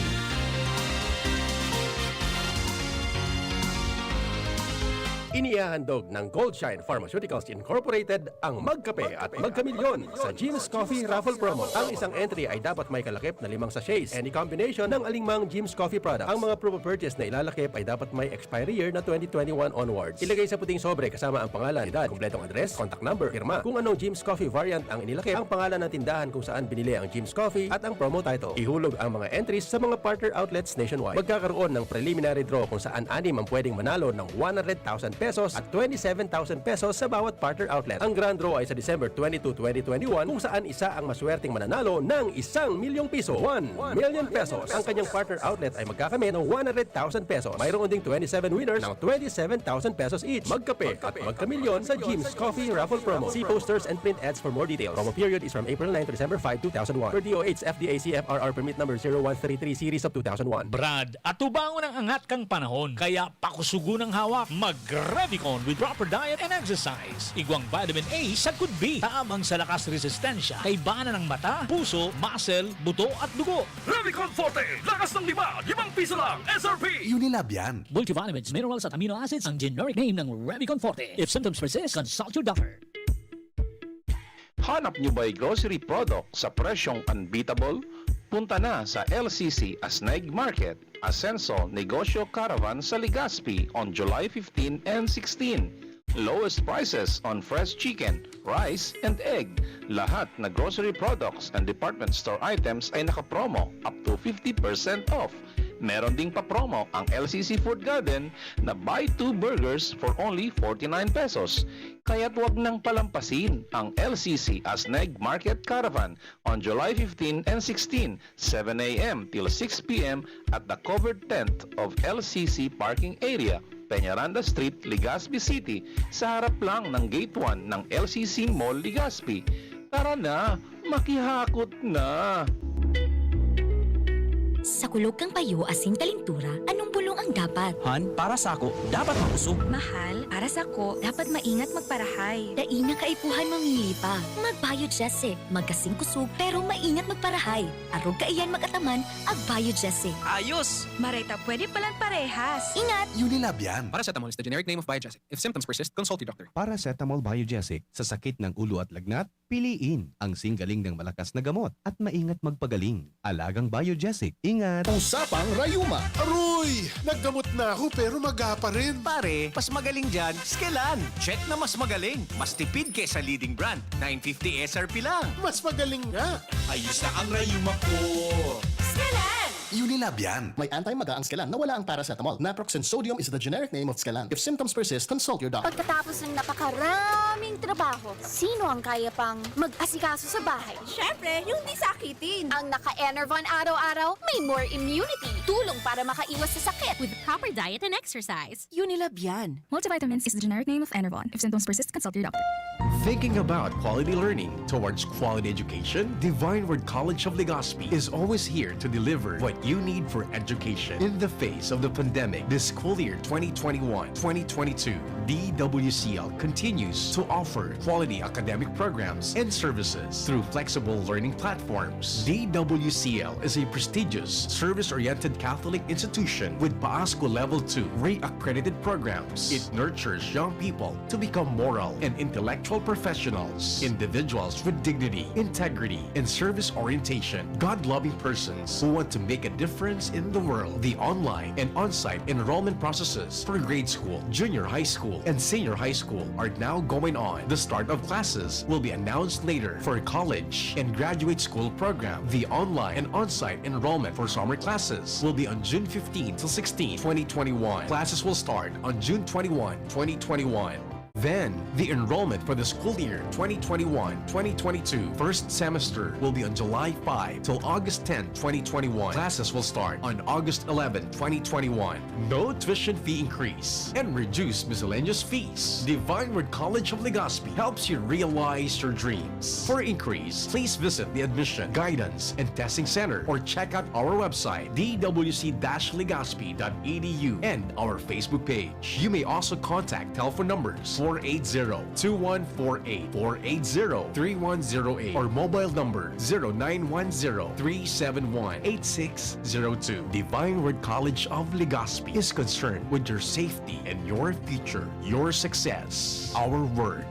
Inihahandog ng Goldshine Pharmaceuticals Incorporated ang Magkape at Magkamilyon sa Jim's Coffee Raffle Promo. Ang isang entry ay dapat may kalakip na limang sachets, any combination ng alingmang Jim's Coffee product. Ang mga proof of purchase na ilalakip ay dapat may expiry year na twenty twenty-one onwards. Ilagay sa puting sobre kasama ang pangalan, edad, kompletong address, contact number, pirma. Kung anong Jim's Coffee variant ang inilakip, ang pangalan ng tindahan kung saan binili ang Jim's Coffee at ang promo title. Ihulog ang mga entries sa mga partner outlets nationwide. Magkakaroon ng preliminary draw kung saan anim ang pwedeng manalo ng one hundred thousand pesos at twenty-seven thousand pesos sa bawat partner outlet. Ang grand draw ay sa December twenty-two, twenty twenty-one, kung saan isa ang maswerteng mananalo ng isang milyong piso, one million pesos. Ang kanyang partner outlet ay magkakamit ng one hundred thousand pesos. Mayroon ding twenty-seven winners ng twenty-seven thousand pesos each. Magkape at magkamilyon sa Jim's Coffee Raffle Promo. See posters and print ads for more details. Promo period is from April nine to December five, two thousand one. Per D O H F D A C F R R permit number zero one three three series of two thousand one. Brad, atubangon ang angat kan panahon, kaya pakusugon ang hawak. Mag-Revicon with proper diet and exercise. Igwang vitamin A sagkod B, tabang sa lakas resistensya, kaibanan ng mata, puso, muscle, buto at dugo. Revicon Forte, lakas ng lima, limang piso lang, S R P! Unilab yan. Multivitamins, minerals at amino acids ang generic name ng Revicon Forte. If symptoms persist, consult your doctor. Hanap nyo ba'y grocery product sa presyong unbeatable? Punta na sa L C C Asneg Market, Asenso Negosyo Caravan sa Legazpi on July fifteen and sixteen. Lowest prices on fresh chicken, rice, and egg. Lahat na grocery products and department store items ay nakapromo up to fifty percent off. Meron ding papromo ang L C C Food Garden na buy two burgers for only forty-nine pesos. Kaya't wag nang palampasin ang L C C Asneg Market Caravan on July fifteen and sixteen, seven a.m. till six p.m. at the covered tent of L C C parking area, Peñaranda Street, Legazpi City, sa harap lang ng Gate one ng L C C Mall Legazpi. Tara na, makihakot na! Sa kulog kan payo asin kalintura, anong bulong ang dapat? Han, para sako, dapat makusog. Mahal, para sako, dapat maingat magparahay. Dai na kaipuhan mamili pa. Mag-Biogesic, magkasing kusog pero maingat magparahay. Arog kaiyan mag-ataman, ag-Biogesic. Ayos! Maray ta pwede palan parehas. Ingat! Unilab yan. Paracetamol is the generic name of Biogesic. If symptoms persist, consult your doctor. Paracetamol Biogesic sa sakit ng ulo at lagnat, piliin ang singgaling ng malakas na gamot at maingat magpagaling. Alagang Biogesic, ingat! Usapang Rayuma. Aroy! Naggamot na ako pero maga pa rin. Pare, mas magaling dyan, Skelan. Check na mas magaling. Mas tipid kesa leading brand. nine fifty S R P lang. Mas magaling nga. Ayos na ang rayuma ko. Skelan! Unilab yan. May anti-maga ang Skelan na wala ang paracetamol. Naproxen sodium is the generic name of Skelan. If symptoms persist, consult your doctor. Pagkatapos ng napakaraming trabaho, sino ang kaya pang mag-asikaso sa bahay? Siyempre, yung di sakitin. Ang naka-Enervon araw-araw, may more immunity. Tulong para makaiwas sa sakit. With proper diet and exercise. Unilab yan. Multivitamins is the generic name of Enervon. If symptoms persist, consult your doctor. Thinking about quality learning towards quality education? Divine Word College of Legazpi is always here to deliver what you need for education. In the face of the pandemic, this school year twenty twenty-one, twenty twenty-two, D W C L continues to offer quality academic programs and services through flexible learning platforms. D W C L is a prestigious, service-oriented Catholic institution with Paasco Level two REAC accredited programs. It nurtures young people to become moral and intellectual professionals, individuals with dignity, integrity, and service orientation, God-loving persons who want to make a difference in the world. The online and on-site enrollment processes for grade school, junior high school, and senior high school are now going on. The start of classes will be announced later. For college and graduate school program, the online and on-site enrollment for summer classes will be on June fifteen to sixteen, twenty twenty-one. Classes will start on June twenty-one, twenty twenty-one. Then, the enrollment for the school year twenty twenty-one, twenty twenty-two first semester will be on July five till August ten, twenty twenty-one. Classes will start on August eleven, twenty twenty-one. No tuition fee increase and reduced miscellaneous fees. Divine Word College of Legazpi helps you realize your dreams. For inquiries, please visit the Admission, Guidance, and Testing Center or check out our website, d w c dash legazpi dot e d u, and our Facebook page. You may also contact telephone numbers four eight zero, two one four eight, four eight zero, three one zero eight, or mobile number zero nine one zero, three seven one, eight six zero two. Divine Word College of Legazpi is concerned with your safety and your future, your success. Our word.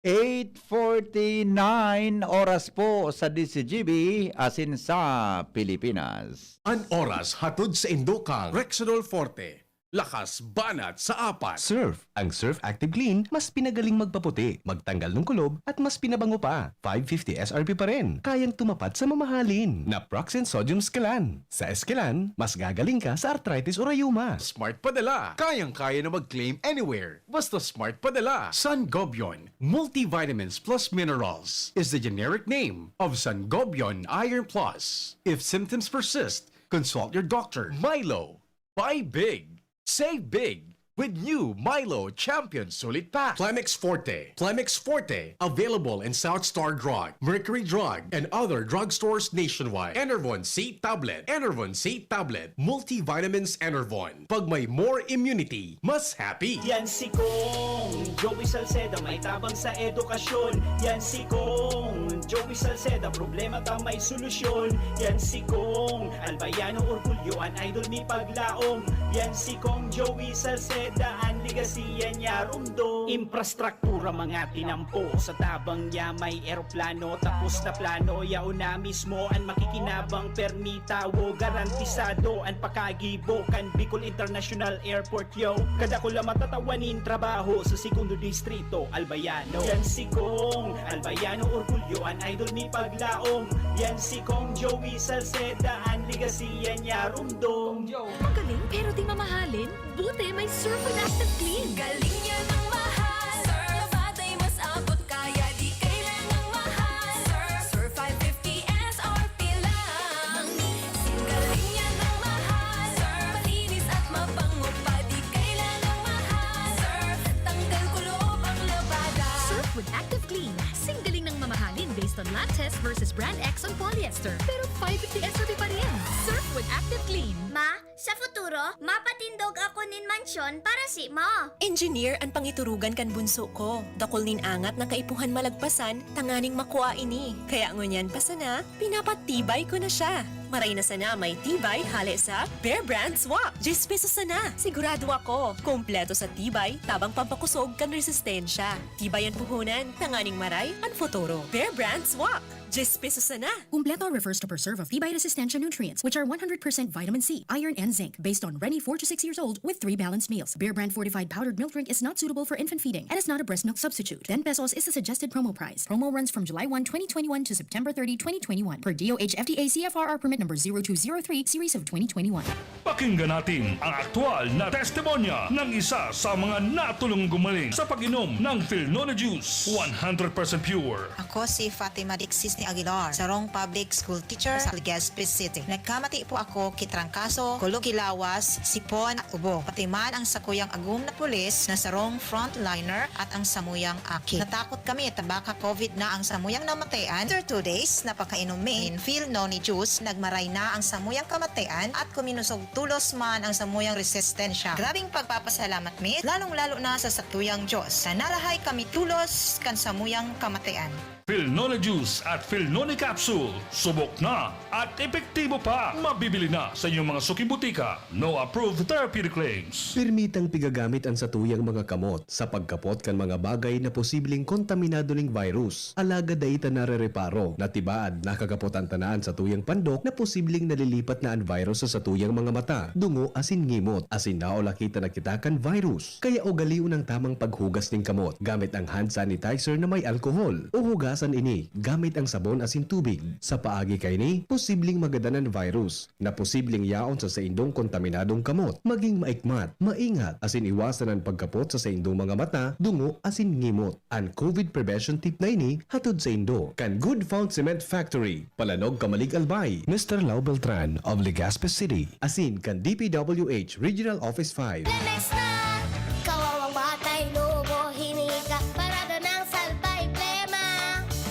Eight forty-nine oras po sa D Z G B asin sa Pilipinas. An oras hatod sa indokang Rexidol Forte. Lakas banat sa apat. Surf. Ang Surf Active Clean mas pinagaling magpaputi, magtanggal ng kulob, at mas pinabango pa. five fifty S R P pa rin. Kayang tumapat sa mamahalin. Naproxen Sodium Escalan. Sa Escalan, mas gagaling ka sa arthritis o rayuma. Smart Padala. Kayang-kaya na mag-claim anywhere. Basta Smart Padala. Sangobion Multivitamins Plus Minerals is the generic name of Sangobion Iron Plus. If symptoms persist, consult your doctor. Milo. Buy big. Save big. With new Milo Champion Sulit Pack. Plemex Forte. Plemex Forte. Available in South Star Drug, Mercury Drug, and other drugstores nationwide. Enervon C Tablet. Enervon C Tablet. Multivitamins Enervon. Pag may more immunity, mas happy. Yan si Kong Joey Salceda, may tabang sa edukasyon. Yan si Kong Joey Salceda, problema ka may solusyon. Yan si Kong Albayano, orgulyo an idol mi paglaom. Yan si Kong Joey Salceda, an legacy yan niya rumdom. Infrastruktura mga tinampo, sa tabang niya may eroplano. Tapos na plano, yaon na mismo an makikinabang. Permi tawo, garantisado an pakagibo kan Bicol International Airport, yo. Kadakula matatawa nin trabaho sa segundo distrito, Albayano. Yan si Kong Albayano, orgulyo an idol mi paglaom. Yan si Kong Joey Salceda, an legacy yan niya rumdom. Magaling pero di mamahalin? Buti may Surf with Active Clean. Galing niya ng mahal. Surf, batay mas abot kaya di kailangang mahal. Surf, Surf five fifty S R P lang. Singgaling niya ng mahal. Surf, malinis at mabango pa di kailangang mahal. Surf, tanggal kulob ang labada. Surf with Active Clean. Singgaling ng mamahalin based on lab test versus brand X on polyester. Pero five fifty S R P pa rin. Surf with Active Clean. Ma, sa futuro, mapatindog ako nin mansyon para si mo. Engineer an pangiturugan kan bunso ko. Dakul nin angat na kaipuhan malagpasan tanganing makua ini. Kaya ngunyan pa sana, pinapatibay ko na siya. Maray na sana may tibay hale sa Bear Brand Swak. Diyes pesos sana. Sigurado ako, kompleto sa tibay, tabang pampakosog kan resistensya. Tibay an puhunan, tanganing maray an futuro. Bear Brand Swak. Diyes pesos sana. Kumpleto refers to preserve of tibay resistensya nutrients, which are one hundred percent vitamin C, iron, and zinc, based on Reni four to six years old with three balanced meals. Bear Brand fortified powdered milk drink is not suitable for infant feeding and is not a breast milk substitute. Ten pesos is the suggested promo price. Promo runs from July one, twenty twenty-one to September thirty, twenty twenty-one, per D O H F D A C F R R permit number zero two zero three series of twenty twenty-one. Pakinggan natin ang aktual na testimonya ng isa sa mga natulong gumaling sa pag-inom ng Filnone Juice, one hundred percent pure. Ako si Fatima Dixis ni Aguilar, sarong public school teacher sa Legazpi City. Nagkamati po ako ki trangkaso, kulog ki lawas, sipon at ubo. Pati man ang sakuyang agom na pulis na sarong frontliner at ang samuyang aki. Natakot kami ta baka COVID na ang samuyang namatayan. After two days na pagkainom mi nin Filnone Juice, nagmaray na ang samuyang kamatayan at kuminusog tulos man ang samuyang resistensya. Grabing pagpapasalamat mi, lalong-lalo na sa satuyang Diyos, na narahay kami tulos kan samuyang kamatayan. Filnone Juice at Filnone Capsule. Subok na at epektibo pa. Mabibili na sa inyong mga suking butika. No approved therapeutic claims. Permitang pigagamit an satuyang mga kamot sa pagkapot kan mga bagay na posibleng kontaminado ning virus. Alagad dai ta narereparo na tibaad nakakapot an tanan satuyang pandok na posibleng nalilipat na an virus sa satuyang mga mata, dungo asin ngimot, asin naulaki ta na kita kan virus. Kaya ugalion ang tamang paghugas nin kamot gamit ang hand sanitizer na may alcohol, o hugasan ini gamit ang sabon asin tubig. Sa paagi kaini, posibleng magadan an virus na posibleng yaon sa saindong kontaminadong kamot. Maging maikmat, maingat, asin iwasan an pagkapot sa saindong mga mata, dungo, asin ngimot. An COVID prevention tip na ini hatod saindo kan Good Found Cement Factory, Palanog, Camalig, Albay, Mister Lau Beltran of Legazpi City, asin kan D P W H Regional Office five. Lemex na! Kawawang batay, lobo, hinika, parada ng salbay, plema.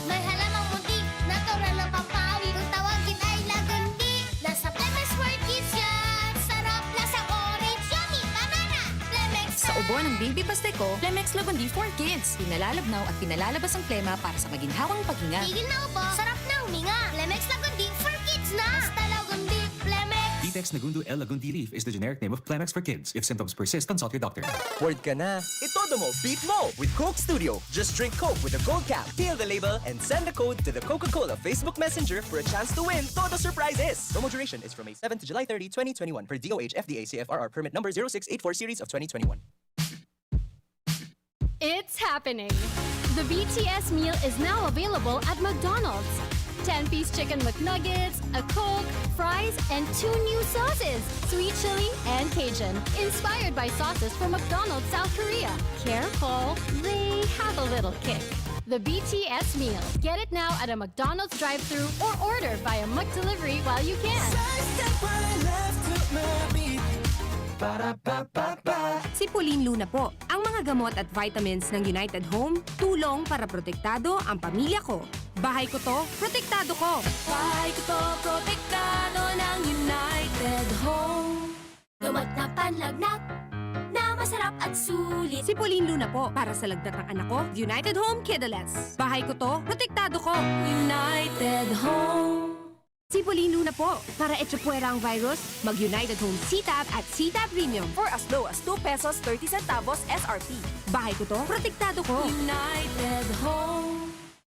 May halamang munti, natural na pampawi. Kung tawagin ay lagandi, nasa Lemex World Kids yan. Sarap, lasang orange, yummy, banana. Lemex Sa ubo Ng Baby Pasteco, Flemex Lagundi for Kids. Pinalalabnaw at pinalalabas ang plema para sa maginhawang paghinga. Tigil na ubo, sarap na huminga. Flemex Lagundi for Kids na! Basta Lagundi, Flemex! Vitex Nagundo L Lagundi Leaf is the generic name of Flemex for Kids. If symptoms persist, consult your doctor. Bored ka na? Itodo mo, beat mo with Coke Studio. Just drink Coke with a gold cap, peel the label, and send the code to the Coca-Cola Facebook Messenger for a chance to win Todo Surprises. Promo duration is from May seven to July thirty, twenty twenty-one, per D O H F D A C F R R permit number zero six eight four series of twenty twenty-one. It's happening! The B T S meal is now available at McDonald's. Ten-piece chicken McNuggets, a Coke, fries, and two new sauces, sweet chili and Cajun, inspired by sauces from McDonald's South Korea. Careful, they have a little kick. The B T S meal. Get it now at a McDonald's drive-thru or order via McDelivery while you can. Sa isang pala left to my beat. Para pa pa pa. Sipulin Luna po. Ang mga gamot at vitamins ng United Home, tulong para protektado ang pamilya ko. Bahay ko to, protektado ko. Bahay ko to, protektado ng United Home. Gamot na panlagnat na masarap at sulit. Sipulin Luna po para sa lagnat ng anak ko, United Home Kidaletes. Bahay ko to, protektado ko. United Home. Sipulin Luna po. Para echapuwera ang virus, mag-United Home C-Tab at C-Tab Premium. For as low as two pesos thirty centavos S R P. Bahay ko to, protektado ko. United Home.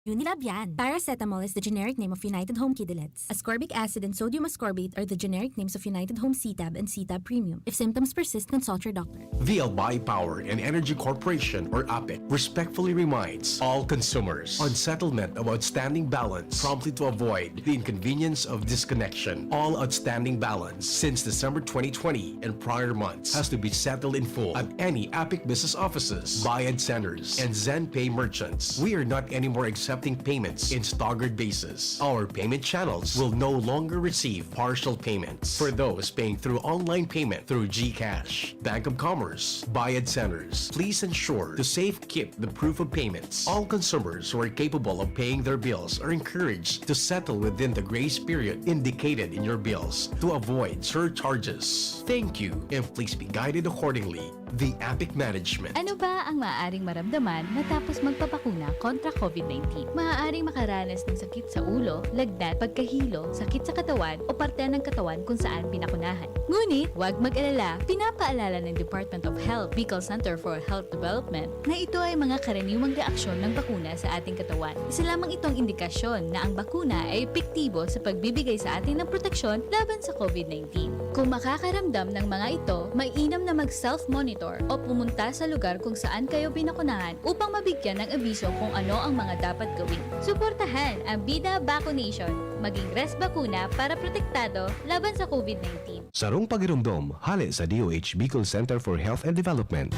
Unilab yan. Paracetamol is the generic name of United Home Kidaletes. Ascorbic acid and sodium ascorbate are the generic names of United Home C-Tab and C-Tab Premium. If symptoms persist, consult your doctor. The Albay Power and Energy Corporation, or APEC, respectfully reminds all consumers on settlement of outstanding balance promptly to avoid the inconvenience of disconnection. All outstanding balance since December twenty twenty and prior months has to be settled in full at any APEC business offices, Bayad Centers, and ZenPay merchants. We are not anymore accepting payments in staggered basis. Our payment channels will no longer receive partial payments. For those paying through online payment through GCash, Bank of Commerce, Bayad Centers, please ensure to safekeep the proof of payments. All consumers who are capable of paying their bills are encouraged to settle within the grace period indicated in your bills to avoid surcharges. Thank you, and please be guided accordingly. The APEC Management. Ano ba ang maaaring maramdaman matapos magpabakuna kontra COVID nineteen? Maaaring makaranas ng sakit sa ulo, lagnat, pagkahilo, sakit sa katawan o parte ng katawan kung saan pinakunahan. Ngunit, huwag mag-alala, pinapaalala ng Department of Health, Bicol Center for Health Development, na ito ay mga karaniwang reaksyon ng bakuna sa ating katawan. Isa lamang itong indikasyon na ang bakuna ay epektibo sa pagbibigay sa atin ng proteksyon laban sa COVID nineteen. Kung makakaramdam ng mga ito, mainam na mag-self-monitor o pumunta sa lugar kung saan kayo binakunahan upang mabigyan ng abiso kung ano ang mga dapat gawin. Suportahan ang Bida Vaccination. Maging Res Bakuna para protektado laban sa COVID nineteen. Sarong pagiromdom, hale sa D O H Bicol Center for Health and Development.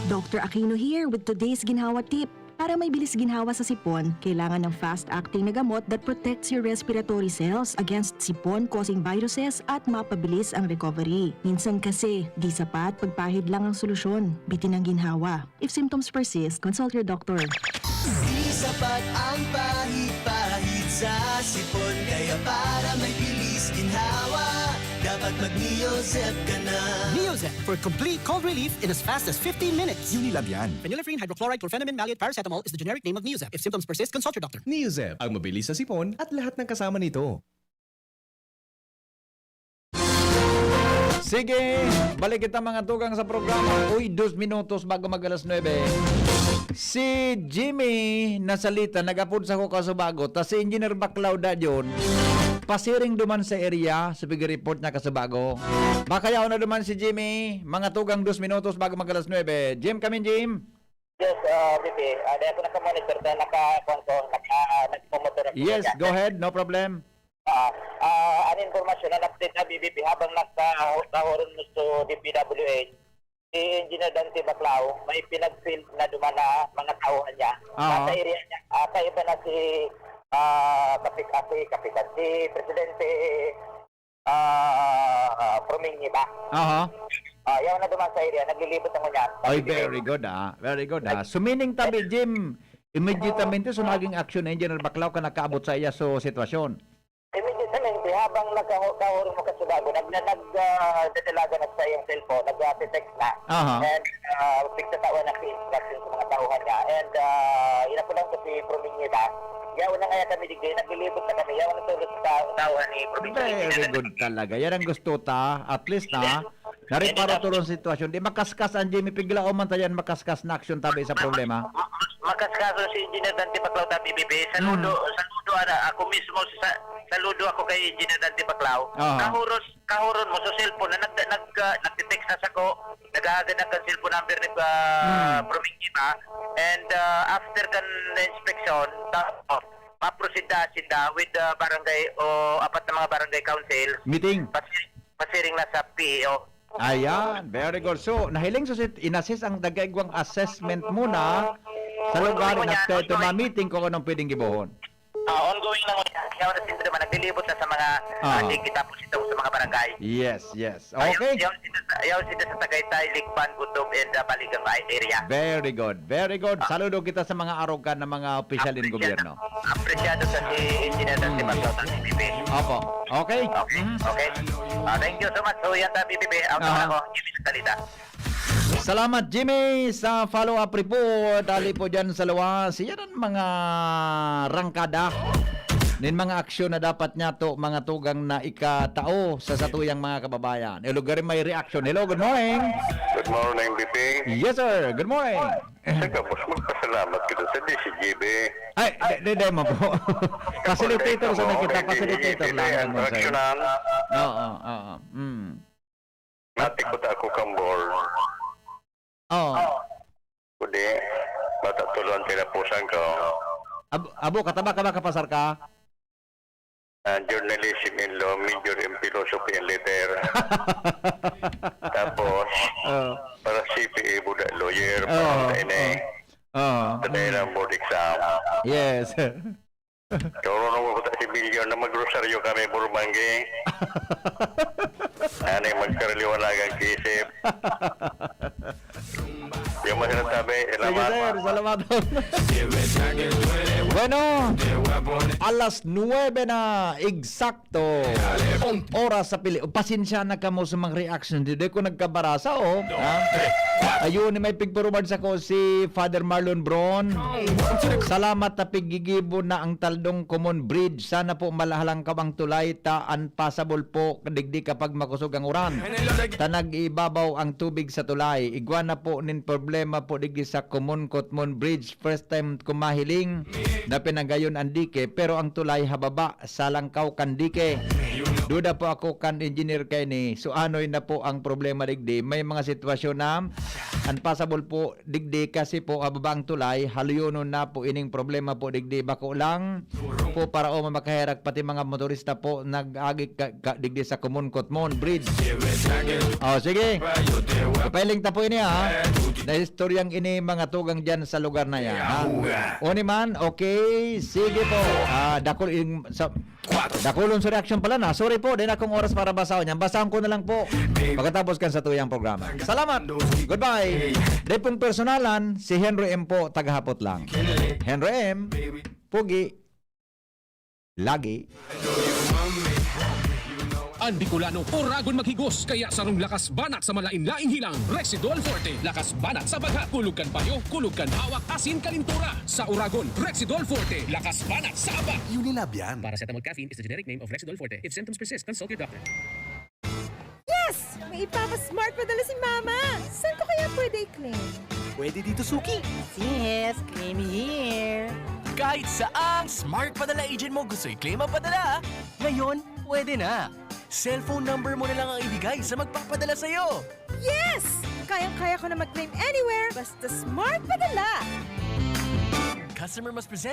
Doctor Aquino here with today's ginhawa tip. Para may bilis ginhawa sa sipon, kailangan ng fast-acting na gamot that protects your respiratory cells against sipon-causing viruses at mapabilis ang recovery. Minsan kasi, di sapat pagpahid lang ang solusyon. Bitin ang ginhawa. If symptoms persist, consult your doctor. Di sapat ang pahid-pahid sa sipon, kaya para may bilis ginhawa, dapat mag-Neozep ka na. Neozep for complete cold relief in as fast as fifteen minutes. Unilab yan. Phenylephrine hydrochloride chlorphenamine maleate paracetamol is the generic name of Neozep. If symptoms persist, consult your doctor. Neozep, ang mabilis sa sipon at lahat ng kasama nito. Sige, balik kita mga tugang sa programa. Uy, dos minutos bago mag alas nuebe. Si Jimmy Nasalita, nag-apod sa ko kasubago, ta si Engineer Baclaw da yun, pasiring duman sa area, sa pag-report niya kasubago. Baka yaon na duman si Jimmy, mga tugang dos minutos bago mag alas nuebe. Jim, kami, Jim. Yes, ah, B P, ah, dahil ako nakamonitor, dahil naka, kuwan ko, naka, nagmumotor ako. Yes, go ahead, no problem. Ah, ah, an impormasyon na update na B B P habang nagkahuron mo sa D P W H, si Engineer Dante Baclao, may pinag-field na duman na mga tauhan niya. Oo. Nasa area niya, ah, kaiba na si, ah, Kapit-, ah, si Kapitan, si Presidente, ah, Proming iba. Aha. Ah, yaon na duman sa area, naglilibot na ngunyan. Ay, very good, ah. Very good, ah. So, meaning tabi, Jim, immediatamente, so, naging action ni Engineer Baclao kan nakaabot sa iya, so, sitwasyon. Immediatamente, Habang nagkaho-, kahurong mo kasubago, nag-, nag-, ah, dadalagan na sa iyong cellphone, nag-, ah, text na. Aha. And, ah, pigtatawan na si instruction sa mga tauhan niya. And, ah, ina ko lang ko si Prominyita. Yaon na kaya kami digdi, naglilibot na kami. Yaon na tulos sa tauhan ni Prominyita. Very good talaga. Yan ang gusto ta. At least na, nariparo tulos ang sitwasyon. Di makaskas ang Jimmy Piglaoman tayan, makaskas na aksyon tabi sa problema. Ma-, ma-, makaskas si Engineer Dante Paclao tabi, Bibi. Saludo, saludo, ana, ako mismo sa, saludo ako kay Engineer Dante Paclao. Aha. Kahuros, kahuron mo sa cellphone na nag-, nag-, ah, nagte-text na sako, naghahagad na kan cellphone number ni, ah, Prominyita. And, ah, after kan inspection, ta-, ma-proceed na sinda with the barangay o apat na mga barangay council. Meeting. Pasi-, pasiring na sa P E O. Ayan, very good. So, nahiling sa sit-, inassess ang dagkaigwang assessment muna sa lugar na ito, ito ma-meeting kung anong pwedeng gibohon. Ah, ongoing na ngunyan. Kaya wala sila naman, naglilibot na sa mga, ah, Ah. tig-, tapos ito sa mga barangay. Yes, yes. Ayaw, Okay. ayaw sila sa, ayaw sila sa Tagaytay, Ligpan, Gutob, and, ah, Baligang area. Very good, very good. Ah. Saludo kita sa mga arogan na mga opisyal ng Apresyado. gobyerno. Apresyado sa si Engineer Dante Mm. Paclao sa C P P. Opo. Okay? Okay, Mhm. okay. Ah, thank you so much. So, yan sa P P P. Ang Aha. tawag ko, Jimmy Nagsalita. Salamat, Jimmy, sa follow-up report. Ali po dyan sa luwas. Yan ang mga rangkada nin mga aksyon na dapat niya to, mga tugang na ikatao sa satuyang mga kababayan. E lugar may reaction. Hello, good morning. Good morning, B P. Yes, sir. Good morning. Sa gabos, magpasalamat kita sa D C G B. Ay, di, di, di mo po. Facilitator sa nakita, facilitator lang naman, sir. Aksyonan. Oo, oo. Mm. Natikot ako kang board. Oo. Kundi, matatuluan kinapusan ko. Ab-, abo, kataba ka ba, kapasar ka? Ah, journalism in law, major in philosophy and letter. Tapos, Oo. para C P A, buda lawyer, Oo, para sa N A. oo. Oo. Sa dahil ang board exam. Yes. Karunong ko ta si Bilyar na magrosaryo kami, Burmangge. Ano yung magkaraliwanagan kaisip? Yung mga sinasabi, Sige, salamat. sir. Salamat. Bueno, alas nuebe na eksakto. Oras sa Pili-, pasensya na kamo sa mga reaction. Di, di ko nagkabarasa, oh. Ha? Ayun, may pigpurubad sa ko si Father Marlon Bron. Salamat ta piggigibo na ang Taldong Common Bridge. Sana po malahalangkaw ang tulay ta unpassable po digdi kapag makosog ang uran. Ta nag-iibabaw ang tubig sa tulay. Igwa na po nin problema po digdi sa Common Kotmon Bridge. First time ko mahiling na pinagayon ang dike, pero ang tulay hababa sa langkaw kan dike. Duda po ako kan engineer kaini. So, anoy na po ang problema digdi? May mga sitwasyon na unpassable po digdi kasi po hababa ang tulay, haluyonon na po ining problema po digdi. Bako lang po para o makaherak pati mga motorista po nag-agi ka, ka, digdi sa Common Kotmon Bridge. Oh, sige. Kapailing ta po ini, ha? Na istoryang ini, mga tugang dyan sa lugar na yan, ha? O ni man, okay, sige po. Ah, dakul in, sa, dakulon sa reaction pala na. Sorry po, din akong oras para basahon yan. Basahon ko na lang po pagkatapos kan sa tuyang programa. Salamat. Goodbye. Di pong personalan, si Henry M po, tagahapot lang. Henry M, pugi. Lagi. An Bicolano, oragon maghigos, kaya sarong lakas banat sa malain-laing hilang, Rexidol Forte. Lakas banat sa bagha, kulog kan payo, kulog kan hawak, asin kalintura. Sa oragon, Rexidol Forte. Lakas banat sa aba. Unilab yan. Paracetamol caffeine is the generic name of Rexidol Forte. If symptoms persist, consult your doctor. Yes! May ipapa-smart padala si Mama! Saan ko kaya pwede i-claim? Pwede dito, Suki. Yes, claim here. Kahit saang smart padala agent mo gusto i-claim ang padala, ngayon, pwede na. Cellphone number mo na lang ang ibigay sa magpapadala sa'yo. Yes! Kayang-kaya ko na mag-claim anywhere, basta smart padala! Customer must present